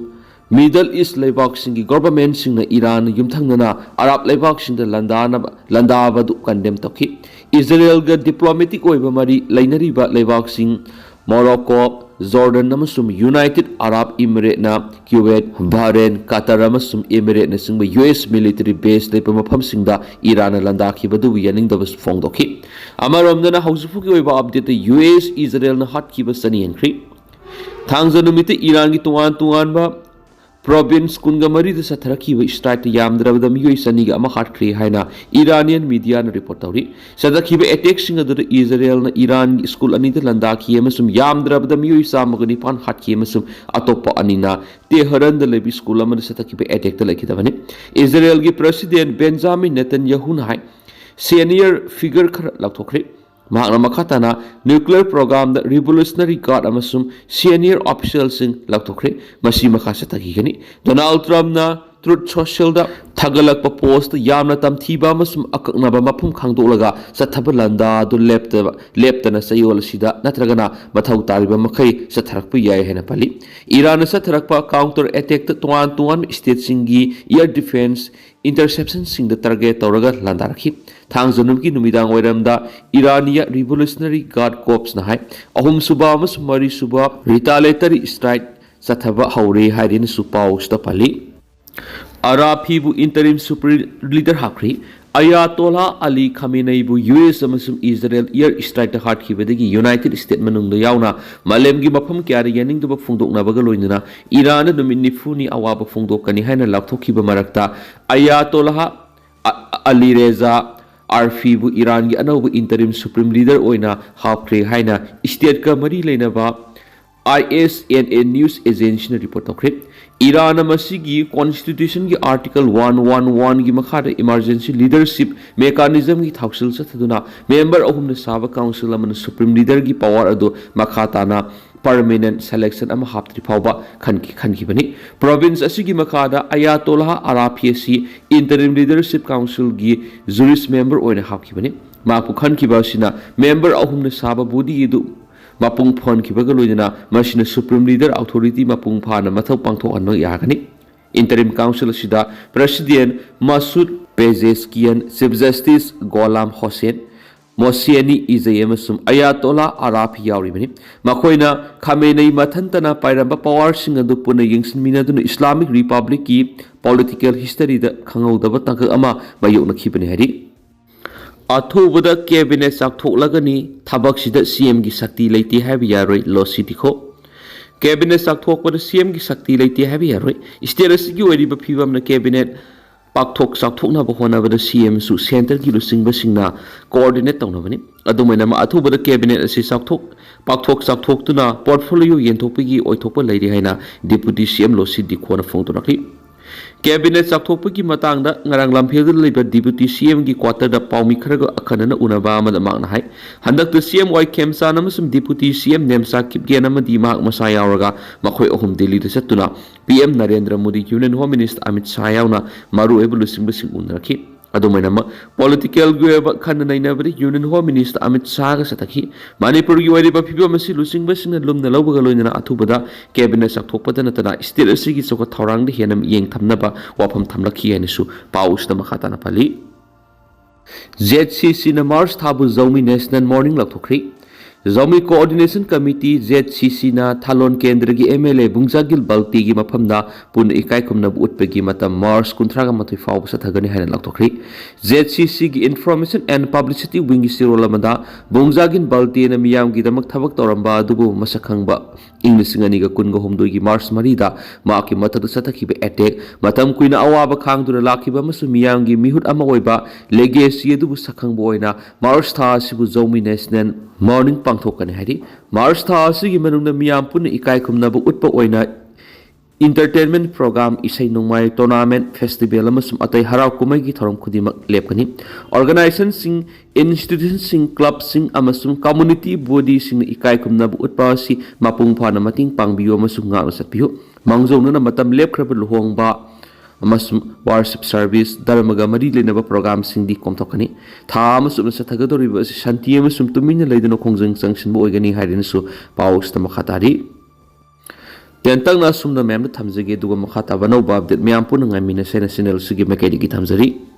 Middle East ꯂꯩꯕꯥꯛꯁꯤꯡꯒꯤ ꯒꯣꯚꯔꯟꯃꯦꯟꯠꯁꯤꯡꯅ Iran ꯌꯨꯝꯊꯪꯅꯅ Arab ꯂꯩꯕꯥꯛꯁꯤꯡꯗ ꯂꯥꯟꯗꯥꯅꯕ ꯂꯥꯟꯗꯥꯕꯗꯨ condemn ꯇꯧꯈꯤ꯫ ꯏꯖꯔꯦꯜꯒ ꯗꯤꯄ꯭ꯂꯣꯃꯦꯇꯤꯛ ꯑꯣꯏꯕ ꯃꯔꯤ ꯂꯩꯅꯔꯤꯕ ꯂꯩꯕꯥꯛꯁꯤꯡ ꯃꯣꯔꯣꯀꯣ, ꯖꯣꯔꯗꯟ ꯑꯃꯁꯨꯡ ꯌꯨꯅꯥꯏꯇꯦꯗ ꯑꯔꯥꯕ ꯏꯃꯤꯔꯦꯠꯅ ꯀ꯭ꯌꯨꯋꯦꯠ, ꯕꯍꯔꯦꯟ, ꯀꯇꯔ ꯑꯃꯁꯨꯡ ꯏꯃꯤꯔꯦꯠꯅꯆꯤꯡꯕ ꯌꯨ ꯑꯦꯁ ꯃꯤꯂꯤꯇꯔꯤ ꯕꯦꯖ ꯂꯩꯕ ꯃꯐꯝꯁꯤꯡꯗ ꯏꯔꯥꯟꯅ ꯂꯥꯟꯗꯥꯈꯤꯕꯗꯨꯕꯨ ꯌꯥꯅꯤꯡꯗꯕ ꯐꯣꯡꯗꯣꯛꯈꯤ꯫ ꯑꯃꯔꯣꯝꯗꯅ ꯍꯧꯖꯤꯛ ꯐꯥꯎꯒꯤ ꯑꯣꯏꯕ ꯑꯞꯗꯦꯠꯇ ꯌꯨ ꯑꯦꯁ ꯏꯖꯔꯦꯜꯅ ꯍꯥꯠꯈꯤꯕ ꯆꯅꯤ ꯍꯦꯟꯈ꯭ꯔꯤ꯫ ꯊꯥꯡꯖ ꯅꯨꯃꯤꯠꯇ ꯏꯔꯥꯟꯒꯤ ꯇꯣꯉꯥꯟ ꯇꯣꯉꯥꯟꯕ ꯄ꯭ꯔꯣꯚꯤꯟꯁ ꯀꯨꯟꯒ ꯃꯔꯤꯗ ꯆꯠꯊꯔꯛꯈꯤꯕ ꯏꯁꯇ꯭ꯔꯥꯏꯛꯇ ꯌꯥꯝꯗ꯭ꯔꯕꯗ ꯃꯤꯑꯣꯏ ꯆꯅꯤꯒ ꯑꯃ ꯍꯥꯠꯈ꯭ꯔꯦ ꯍꯥꯏꯅ ꯏꯔꯥꯅꯤꯌꯟ ꯃꯤꯗꯤꯌꯥꯅ ꯔꯤꯄꯣꯔꯠ ꯇꯧꯔꯤ꯫ ꯆꯠꯊꯈꯤꯕ ꯑꯦꯇꯦꯛꯁꯤꯡ ꯑꯗꯨꯗ ꯏꯖꯔꯦꯜꯅ ꯏꯔꯥꯟꯒꯤ ꯁ꯭ꯀꯨꯜ ꯑꯅꯤꯗ ꯂꯥꯟꯗꯥꯈꯤ ꯑꯃꯁꯨꯡ ꯌꯥꯝꯗ꯭ꯔꯕꯗ ꯃꯤꯑꯣꯏ ꯆꯥꯝꯃꯒ ꯅꯤꯄꯥꯟ ꯍꯥꯠꯈꯤ ꯑꯃꯁꯨꯡ ꯑꯇꯣꯞꯄ ꯑꯅꯤꯅ ꯇꯦꯍꯔꯟꯗ ꯂꯩꯕ ꯁ꯭ꯀꯨꯜ ꯑꯃꯗ ꯆꯠꯊꯈꯤꯕ ꯑꯦꯇꯦꯛꯇ ꯂꯩꯈꯤꯗꯕꯅꯤ꯫ ꯏꯖꯔꯦꯜꯒꯤ ꯄ꯭ꯔꯁꯤꯗꯦꯟꯠ ꯕꯦꯟꯖꯥꯃꯤꯟ ꯅꯦꯇꯟꯌꯥꯍꯨꯅ ꯍꯥꯏ, ꯁꯦꯅꯤꯌꯔ ꯐꯤꯒꯔ ꯈꯔ ꯂꯥꯎꯊꯣꯛꯈ꯭ꯔꯦ꯫ ꯃꯍꯥꯛꯅ ꯃꯈꯥ ꯇꯥꯅ ꯅ꯭ꯌꯨꯀ꯭ꯂꯤꯌꯔ ꯄ꯭ꯔꯣꯒ꯭ꯔꯥꯝꯗ ꯔꯤꯚꯣꯂꯨꯁꯅꯔꯤ ꯒꯥꯔꯗ ꯑꯃꯁꯨꯡ ꯁꯦꯅꯤꯌꯔ ꯑꯣꯐꯤꯁꯤꯌꯦꯜꯁꯤꯡ ꯂꯥꯎꯊꯣꯛꯈ꯭ꯔꯦ꯫ ꯃꯁꯤ ꯃꯈꯥ ꯆꯠꯊꯈꯤꯒꯅꯤ꯫ ꯗꯣꯅꯥꯜꯗ ꯇ꯭ꯔꯝꯞꯅ ꯇ꯭ꯔꯨꯊ ꯁꯣꯁꯤꯌꯦꯜꯗ ꯊꯥꯒꯠꯂꯛꯄ ꯄꯣꯁꯇ ꯌꯥꯝꯅ ꯇꯝꯊꯤꯕ ꯑꯃꯁꯨꯡ ꯑꯀꯛꯅꯕ ꯃꯐꯝ ꯈꯪꯗꯣꯛꯂꯒ ꯆꯠꯊꯕ ꯂꯥꯟꯗꯥ ꯑꯗꯨ ꯂꯦꯞꯇꯕ, ꯂꯦꯞꯇꯅ ꯆꯌꯣꯜ ꯑꯁꯤꯗ ꯅꯠꯇ꯭ꯔꯒꯅ ꯃꯊꯧ ꯇꯥꯔꯤꯕ ꯃꯈꯩ ꯆꯠꯊꯔꯛꯄ ꯌꯥꯏ ꯍꯥꯏꯅ ꯄꯜꯂꯤ꯫ ꯏꯔꯥꯟꯅ ꯆꯠꯊꯔꯛꯄ ꯀꯥꯎꯟꯇꯔ ꯑꯦꯇꯦꯛꯇ ꯇꯣꯉꯥꯟ ꯇꯣꯉꯥꯟꯕ ꯁ꯭ꯇꯦꯠꯁꯤꯡꯒꯤ ꯑꯦꯌꯔ ꯗꯤꯐꯦꯟꯁ ꯏꯟꯇꯔꯁꯦꯞꯁꯟꯁꯤꯡꯗ ꯇꯥꯔꯒꯦꯠ ꯇꯧꯔꯒ ꯂꯥꯟꯗꯥꯔꯛꯈꯤ꯫ ꯊꯥꯡꯖ ꯅꯨꯃꯤꯠꯀꯤ ꯅꯨꯃꯤꯗꯥꯡ ꯋꯥꯏꯔꯝꯗ ꯏꯔꯥꯅꯤꯌꯥ ꯔꯤꯚꯣꯂꯨꯁꯅꯔꯤ ꯒꯥꯔꯗ ꯀꯣꯔꯞꯁꯅ ꯍꯥꯏ, ꯑꯍꯨꯝꯁꯨꯕ ꯑꯃꯁꯨꯡ ꯃꯔꯤꯁꯨꯕ ꯔꯤꯇꯥꯂꯦꯇꯔꯤ ꯁ꯭ꯇ꯭ꯔꯥꯏꯛ ꯆꯠꯊꯕ ꯍꯧꯔꯦ ꯍꯥꯏꯔꯦꯅꯁꯨ ꯄꯥꯎꯁꯤꯗ ꯄꯜꯂꯤ꯫ ꯑꯔꯥꯐꯤꯕꯨ ꯏꯟꯇꯔꯤꯝ ꯁꯨꯄ꯭ꯔꯤꯝ ꯂꯤꯗꯔ ꯍꯥꯞꯈ꯭ꯔꯤ꯫ ꯑꯌꯥꯇꯣꯂꯥ ꯑꯂꯤ ꯈꯥꯃꯦꯅꯩꯕꯨ ꯌꯨ ꯑꯦꯁ ꯑꯃꯁꯨꯡ ꯏꯖꯔꯦꯜ ꯑꯦꯌꯔ ꯁ꯭ꯇ꯭ꯔꯥꯏꯛꯇ ꯍꯥꯠꯈꯤꯕꯗꯒꯤ ꯌꯨꯅꯥꯏꯇꯦꯗ ꯁ꯭ꯇꯦꯠ ꯃꯅꯨꯡꯗ ꯌꯥꯎꯅ ꯃꯥꯂꯦꯝꯒꯤ ꯃꯐꯝ ꯀꯌꯥꯗ ꯌꯥꯅꯤꯡꯗꯕ ꯐꯣꯡꯗꯣꯛꯅꯕꯒ ꯂꯣꯏꯅꯅ ꯏꯔꯥꯟꯗ ꯅꯨꯃꯤꯠ ꯅꯤꯐꯨꯅꯤ ꯑꯋꯥꯕ ꯐꯣꯡꯗꯣꯛꯀꯅꯤ ꯍꯥꯏꯅ ꯂꯥꯎꯊꯣꯛꯈꯤꯕ ꯃꯔꯛꯇ ꯑꯌꯥꯇꯣꯂꯥ ꯑ-, ꯑꯂꯤ ꯔꯦꯖꯥ ꯑꯥꯔꯐꯤꯕꯨ ꯏꯔꯥꯟꯒꯤ ꯑꯅꯧꯕ ꯏꯟꯇꯔꯤꯝ ꯁꯨꯄ꯭ꯔꯤꯝ ꯂꯤꯗꯔ ꯑꯣꯏꯅ ꯍꯥꯞꯈ꯭ꯔꯦ ꯍꯥꯏꯅ ꯁ꯭ꯇꯦꯠꯀ ꯃꯔꯤ ꯂꯩꯅꯕ ꯑꯥꯏ ꯑꯦꯁ ꯑꯦꯟ ꯑꯦ ꯅ꯭ꯌꯨꯁ ꯑꯦꯖꯦꯟꯁꯤꯅ ꯔꯤꯄꯣꯔꯠ ꯇꯧꯈ꯭ꯔꯦ꯫ ꯏꯔꯥꯟꯅ ꯃꯁꯤꯒꯤ ꯀꯣꯟꯁꯇꯤꯇ꯭ꯌꯨꯁꯟꯒꯤ ꯑꯥꯔꯇꯤꯀꯜ ꯋꯥꯟ ꯋꯥꯟ ꯋꯥꯟꯒꯤ ꯃꯈꯥꯗ ꯏꯃꯥꯔꯖꯦꯟꯁꯤ ꯂꯤꯗꯔꯁꯤꯞ ꯃꯦꯀꯥꯅꯤꯖꯝꯒꯤ ꯊꯧꯁꯤꯜ ꯆꯠꯊꯗꯨꯅ ꯃꯦꯝꯕꯔ ꯑꯍꯨꯝꯅ ꯁꯥꯕ ꯀꯥꯎꯟꯁꯤꯜ ꯑꯃꯅ ꯁꯨꯄ꯭ꯔꯤꯝ ꯂꯤꯗꯔꯒꯤ ꯄꯋꯥꯔ ꯑꯗꯨ ꯃꯈꯥ ꯇꯥꯅ ꯄꯔꯃꯦꯅꯦꯟꯠ ꯁꯦꯂꯦꯛꯁꯟ ꯑꯃ ꯍꯥꯞꯇ꯭ꯔꯤ ꯐꯥꯎꯕ ꯈꯟꯈꯤ-, ꯈꯟꯈꯤꯕꯅꯤ꯫ ꯄ꯭ꯔꯣꯚꯤꯟꯁ ꯑꯁꯤꯒꯤ ꯃꯈꯥꯗ ꯑꯌꯥꯇꯣꯂꯥ ꯑꯔꯥꯐꯤ ꯑꯁꯤ ꯏꯟꯇꯔꯤꯝ ꯂꯤꯗꯔꯁꯤꯞ ꯀꯥꯎꯟꯁꯤꯜꯒꯤ ꯖꯨꯔꯤꯁ ꯃꯦꯝꯕꯔ ꯑꯣꯏꯅ ꯍꯥꯞꯈꯤꯕꯅꯤ꯫ ꯃꯍꯥꯛꯄꯨ ꯈꯟꯈꯤꯕ ꯑꯁꯤꯅ ꯃꯦꯝꯕꯔ ꯑꯍꯨꯝꯅ ꯁꯥꯕ ꯕꯣꯗꯤ ꯑꯗꯨ ꯃꯄꯨꯡ ꯐꯥꯍꯟꯈꯤꯕꯒ ꯂꯣꯏꯅꯅ ꯃꯁꯤꯅ Supreme Leader Authority ꯃꯄꯨꯡ ꯐꯥꯅ ꯃꯊꯧ ꯄꯥꯡꯊꯣꯛꯍꯟꯕ ꯌꯥꯒꯅꯤ꯫ Interim Council ꯑꯁꯤꯗ President Masoud Pezeshkian, Chief Justice Gholam Hossain, Mohseni Ejei ꯑꯃꯁꯨꯡ Ayatollah Arafi ꯌꯥꯎꯔꯤꯕꯅꯤ꯫ ꯃꯈꯣꯏꯅ ꯈꯥꯃꯦꯅꯩ ꯃꯊꯟꯇꯅ ꯄꯥꯏꯔꯝꯕ powerꯁꯤꯡ ꯑꯗꯨ ꯄꯨꯟꯅ ꯌꯦꯡꯁꯤꯟꯃꯤꯟꯅꯗꯨꯅ Islamic Republicꯀꯤ political historyꯗ ꯈꯪꯍꯧꯗꯕ ꯇꯥꯡꯀꯛ ꯑꯃ ꯃꯥꯌꯣꯛꯅꯈꯤꯕꯅꯤ ꯍꯥꯏꯔꯤ꯫ ꯑꯊꯨꯕꯗ cabinet ꯆꯥꯎꯊꯣꯛꯂꯒꯅꯤ, ꯊꯕꯛꯁꯤꯗ CMꯒꯤ ꯁꯛꯇꯤ ꯂꯩꯇꯦ ꯍꯥꯏꯕ ꯌꯥꯔꯣꯏ, ꯂꯣꯁꯤ ꯗꯤꯈꯣ꯫ Cabinet ꯆꯥꯎꯊꯣꯛꯄꯗ CMꯒꯤ ꯁꯛꯇꯤ ꯂꯩꯇꯦ ꯍꯥꯏꯕ ꯌꯥꯔꯣꯏ꯫ State ꯑꯁꯤꯒꯤ ꯑꯣꯏꯔꯤꯕ ꯐꯤꯕꯝꯅ cabinet ꯄꯥꯛꯊꯣꯛ ꯆꯥꯎꯊꯣꯛꯅꯕ ꯍꯣꯠꯅꯕꯗ CMꯁꯨ centreꯒꯤ ꯂꯨꯆꯤꯡꯕꯁꯤꯡꯅ coordinate ꯇꯧꯅꯕꯅꯤ꯫ ꯑꯗꯨꯃꯥꯏꯅ ꯑꯊꯨꯕꯗ cabinet ꯑꯁꯤ ꯆꯥꯎꯊꯣꯛ ꯄꯥꯛꯊꯣꯛ ꯆꯥꯎꯊꯣꯛꯇꯨꯅ portfolio ꯌꯦꯟꯊꯣꯛꯄꯒꯤ ꯑꯣꯏꯊꯣꯛꯄ ꯂꯩꯔꯤ ꯍꯥꯏꯅ Deputy CM ꯂꯣꯁꯤ ꯗꯤꯈꯣꯅ ꯐꯣꯡꯗꯣꯔꯛꯂꯤ꯫ Cabinet ꯆꯥꯎꯊꯣꯛꯄꯒꯤ ꯃꯇꯥꯡꯗ ꯉꯔꯥꯡ ꯂꯝꯐꯦꯜꯗ ꯂꯩꯕ Deputy CMꯒꯤ quarterꯗ ꯄꯥꯎꯃꯤ ꯈꯔꯒ ꯑꯈꯟꯅꯅ ꯎꯅꯕ ꯑꯃꯗ ꯃꯍꯥꯛꯅ ꯍꯥꯏ, ꯍꯟꯗꯛꯇ CM ꯋꯥꯏ ꯈꯦꯝꯆꯥꯟ ꯑꯃꯁꯨꯡ Deputy CM ꯅꯦꯝꯆꯥ ꯀꯤꯞꯒꯦꯟ ꯑꯃꯗꯤ ꯃꯍꯥꯛ ꯃꯁꯥ ꯌꯥꯎꯔꯒ ꯃꯈꯣꯏ ꯑꯍꯨꯝ ꯗꯤꯜꯂꯤꯗ ꯆꯠꯇꯨꯅ PM Narendra Modi, Union Home Minister Amit Shah ꯌꯥꯎꯅ ꯃꯔꯨꯑꯣꯏꯕ ꯂꯨꯆꯤꯡꯕꯁꯤꯡ ꯎꯅꯔꯛꯈꯤ꯫ ꯑꯗꯨꯃꯥꯏꯅꯃꯛ politicalꯒꯤ ꯑꯣꯏꯕ ꯈꯟꯅ ꯅꯩꯅꯕꯗ Union Home Minister ꯑꯃꯤꯠ ꯁꯥꯍꯒ ꯆꯠꯊꯈꯤ꯫ ꯃꯅꯤꯄꯨꯔꯒꯤ ꯑꯣꯏꯔꯤꯕ ꯐꯤꯕꯝ ꯑꯁꯤ ꯂꯨꯆꯤꯡꯕꯁꯤꯡꯅ ꯂꯨꯝꯅ ꯂꯧꯕꯒ ꯂꯣꯏꯅꯅ ꯑꯊꯨꯕꯗ cabinet ꯆꯥꯎꯊꯣꯛꯄꯗ ꯅꯠꯇꯅ state ꯑꯁꯤꯒꯤ ꯆꯥꯎꯈꯠ ꯊꯧꯔꯥꯡꯗ ꯍꯦꯟꯅ ꯃꯤꯠꯌꯦꯡ ꯊꯝꯅꯕ ꯋꯥꯐꯝ ꯊꯝꯂꯛꯈꯤ ꯍꯥꯏꯅꯁꯨ ꯄꯥꯎ ꯑꯁꯤꯗ ꯃꯈꯥ ꯇꯥꯅ ꯄꯜꯂꯤ꯫ ZCCꯅ March ꯊꯥꯕꯨ ꯖꯧꯃꯤ National Mourning ꯂꯥꯎꯊꯣꯛꯈ꯭ꯔꯤ꯫ ꯖꯧꯃꯤ Coordination Committee, ZCCꯅ ꯊꯥꯂꯣꯟ ꯀꯦꯟꯗ꯭ꯔꯒꯤ MLA ꯕꯨꯡꯖꯥꯒꯤꯜ ꯕꯜꯇꯤꯒꯤ ꯃꯐꯝꯗ ꯄꯨꯟꯅ ꯏꯀꯥꯏ ꯈꯨꯝꯅꯕ ꯎꯠꯄꯒꯤ ꯃꯇꯝ March ꯀꯨꯟꯊ꯭ꯔꯥꯒ ꯃꯥꯊꯣꯏ ꯐꯥꯎꯕ ꯆꯠꯊꯒꯅꯤ ꯍꯥꯏꯅ ꯂꯥꯎꯊꯣꯛꯈ꯭ꯔꯤ꯫ ZCCꯒꯤ Information and Publicity Wingꯒꯤ ꯆꯦꯔꯣꯜ ꯑꯃꯗ ꯕꯨꯡꯖꯥꯒꯤꯜ ꯕꯜꯇꯤꯅ ꯃꯤꯌꯥꯝꯒꯤꯗꯃꯛ ꯊꯕꯛ ꯇꯧꯔꯝꯕ ꯑꯗꯨꯕꯨ ꯃꯁꯛ ꯈꯪꯕ ꯏꯪ ꯂꯤꯁꯤꯡ ꯑꯅꯤꯒ ꯀꯨꯟꯒ ꯍꯨꯝꯗꯣꯏꯒꯤ March ꯃꯔꯤꯗ ꯃꯍꯥꯛꯀꯤ ꯃꯊꯛꯇ ꯆꯠꯊꯈꯤꯕ attack, ꯃꯇꯝ ꯀꯨꯏꯅ ꯑꯋꯥꯕ ꯈꯥꯡꯗꯨꯅ ꯂꯥꯛꯈꯤꯕ ꯑꯃꯁꯨꯡ ꯃꯤꯌꯥꯝꯒꯤ ꯃꯤꯍꯨꯠ ꯑꯃ ꯑꯣꯏꯕ legacy ꯑꯗꯨꯕꯨ ꯁꯛꯈꯪꯕ ꯑꯣꯏꯅ March ꯊꯥ ꯑꯁꯤꯕꯨ ꯖꯧꯃꯤ National Mourning ꯄꯥꯡꯊꯣꯛꯀꯅꯤ ꯍꯥꯏꯔꯤ꯫ March ꯊꯥ ꯑꯁꯤꯒꯤ ꯃꯅꯨꯡꯗ ꯃꯤꯌꯥꯝ ꯄꯨꯟꯅ ꯏꯀꯥꯏ ꯈꯨꯝꯅꯕ ꯎꯠꯄ ꯑꯣꯏꯅ entertainment program, ꯏꯁꯩ ꯅꯣꯡꯃꯥꯏ, tournament, festival ꯑꯃꯁꯨꯡ ꯑꯇꯩ ꯍꯔꯥꯎ ꯀꯨꯝꯍꯩꯒꯤ ꯊꯧꯔꯝ ꯈꯨꯗꯤꯡꯃꯛ ꯂꯦꯞꯀꯅꯤ꯫ Organizationꯁꯤꯡ, institutionꯁꯤꯡ, clubꯁꯤꯡ ꯑꯃꯁꯨꯡ community bodyꯁꯤꯡꯅ ꯏꯀꯥꯏ ꯈꯨꯝꯅꯕ ꯎꯠꯄ ꯑꯁꯤ ꯃꯄꯨꯡ ꯐꯥꯅ ꯃꯇꯦꯡ ꯄꯥꯡꯕꯤꯌꯨ ꯑꯃꯁꯨꯡ ꯉꯥꯛꯅ ꯆꯠꯄꯤꯌꯨ꯫ ꯃꯥꯡꯖꯧꯅꯅ ꯃꯇꯝ ꯂꯦꯞꯈ꯭ꯔꯕ ꯂꯨꯍꯣꯡꯕ, ꯑꯃꯁꯨꯡ ꯋꯥꯔꯁꯤꯞ ꯁꯥꯔꯚꯤꯁ, ꯙꯔꯃꯒ ꯃꯔꯤ ꯂꯩꯅꯕ ꯄ꯭ꯔꯣꯒ꯭ꯔꯥꯝꯁꯤꯡꯗꯤ ꯀꯣꯝꯊꯣꯛꯀꯅꯤ꯫ ꯊꯥ ꯑꯃ ꯆꯨꯞꯅ ꯆꯠꯊꯒꯗꯧꯔꯤꯕ ꯑꯁꯤ ꯁꯥꯟꯇꯤ ꯑꯃꯁꯨꯡ ꯇꯨꯃꯤꯟꯅ ꯂꯩꯗꯨꯅ ꯈꯣꯡꯖꯪ ꯆꯪꯁꯤꯟꯕ ꯑꯣꯏꯒꯅꯤ ꯍꯥꯏꯗꯨꯅꯁꯨ ꯄꯥꯎ ꯑꯁꯤꯗ ꯃꯈꯥ ꯇꯥꯔꯤ꯫ ꯇꯦꯟꯇꯛꯅ ꯑꯁꯨꯝꯅ ꯃꯌꯥꯝꯗ ꯊꯝꯖꯒꯦ, ꯑꯗꯨꯒ ꯃꯈꯥ ꯇꯥꯕ ꯑꯅꯧꯕ ꯑꯞꯗꯦꯠ ꯃꯌꯥꯝ ꯄꯨꯟꯅ ꯉꯥꯏꯃꯤꯟꯅꯁꯦ ꯍꯥꯏꯅ ꯆꯦꯅꯦꯜ ꯑꯁꯤꯒꯤ ꯃꯥꯏꯀꯩꯗꯒꯤ ꯊꯝꯖꯔꯤ꯫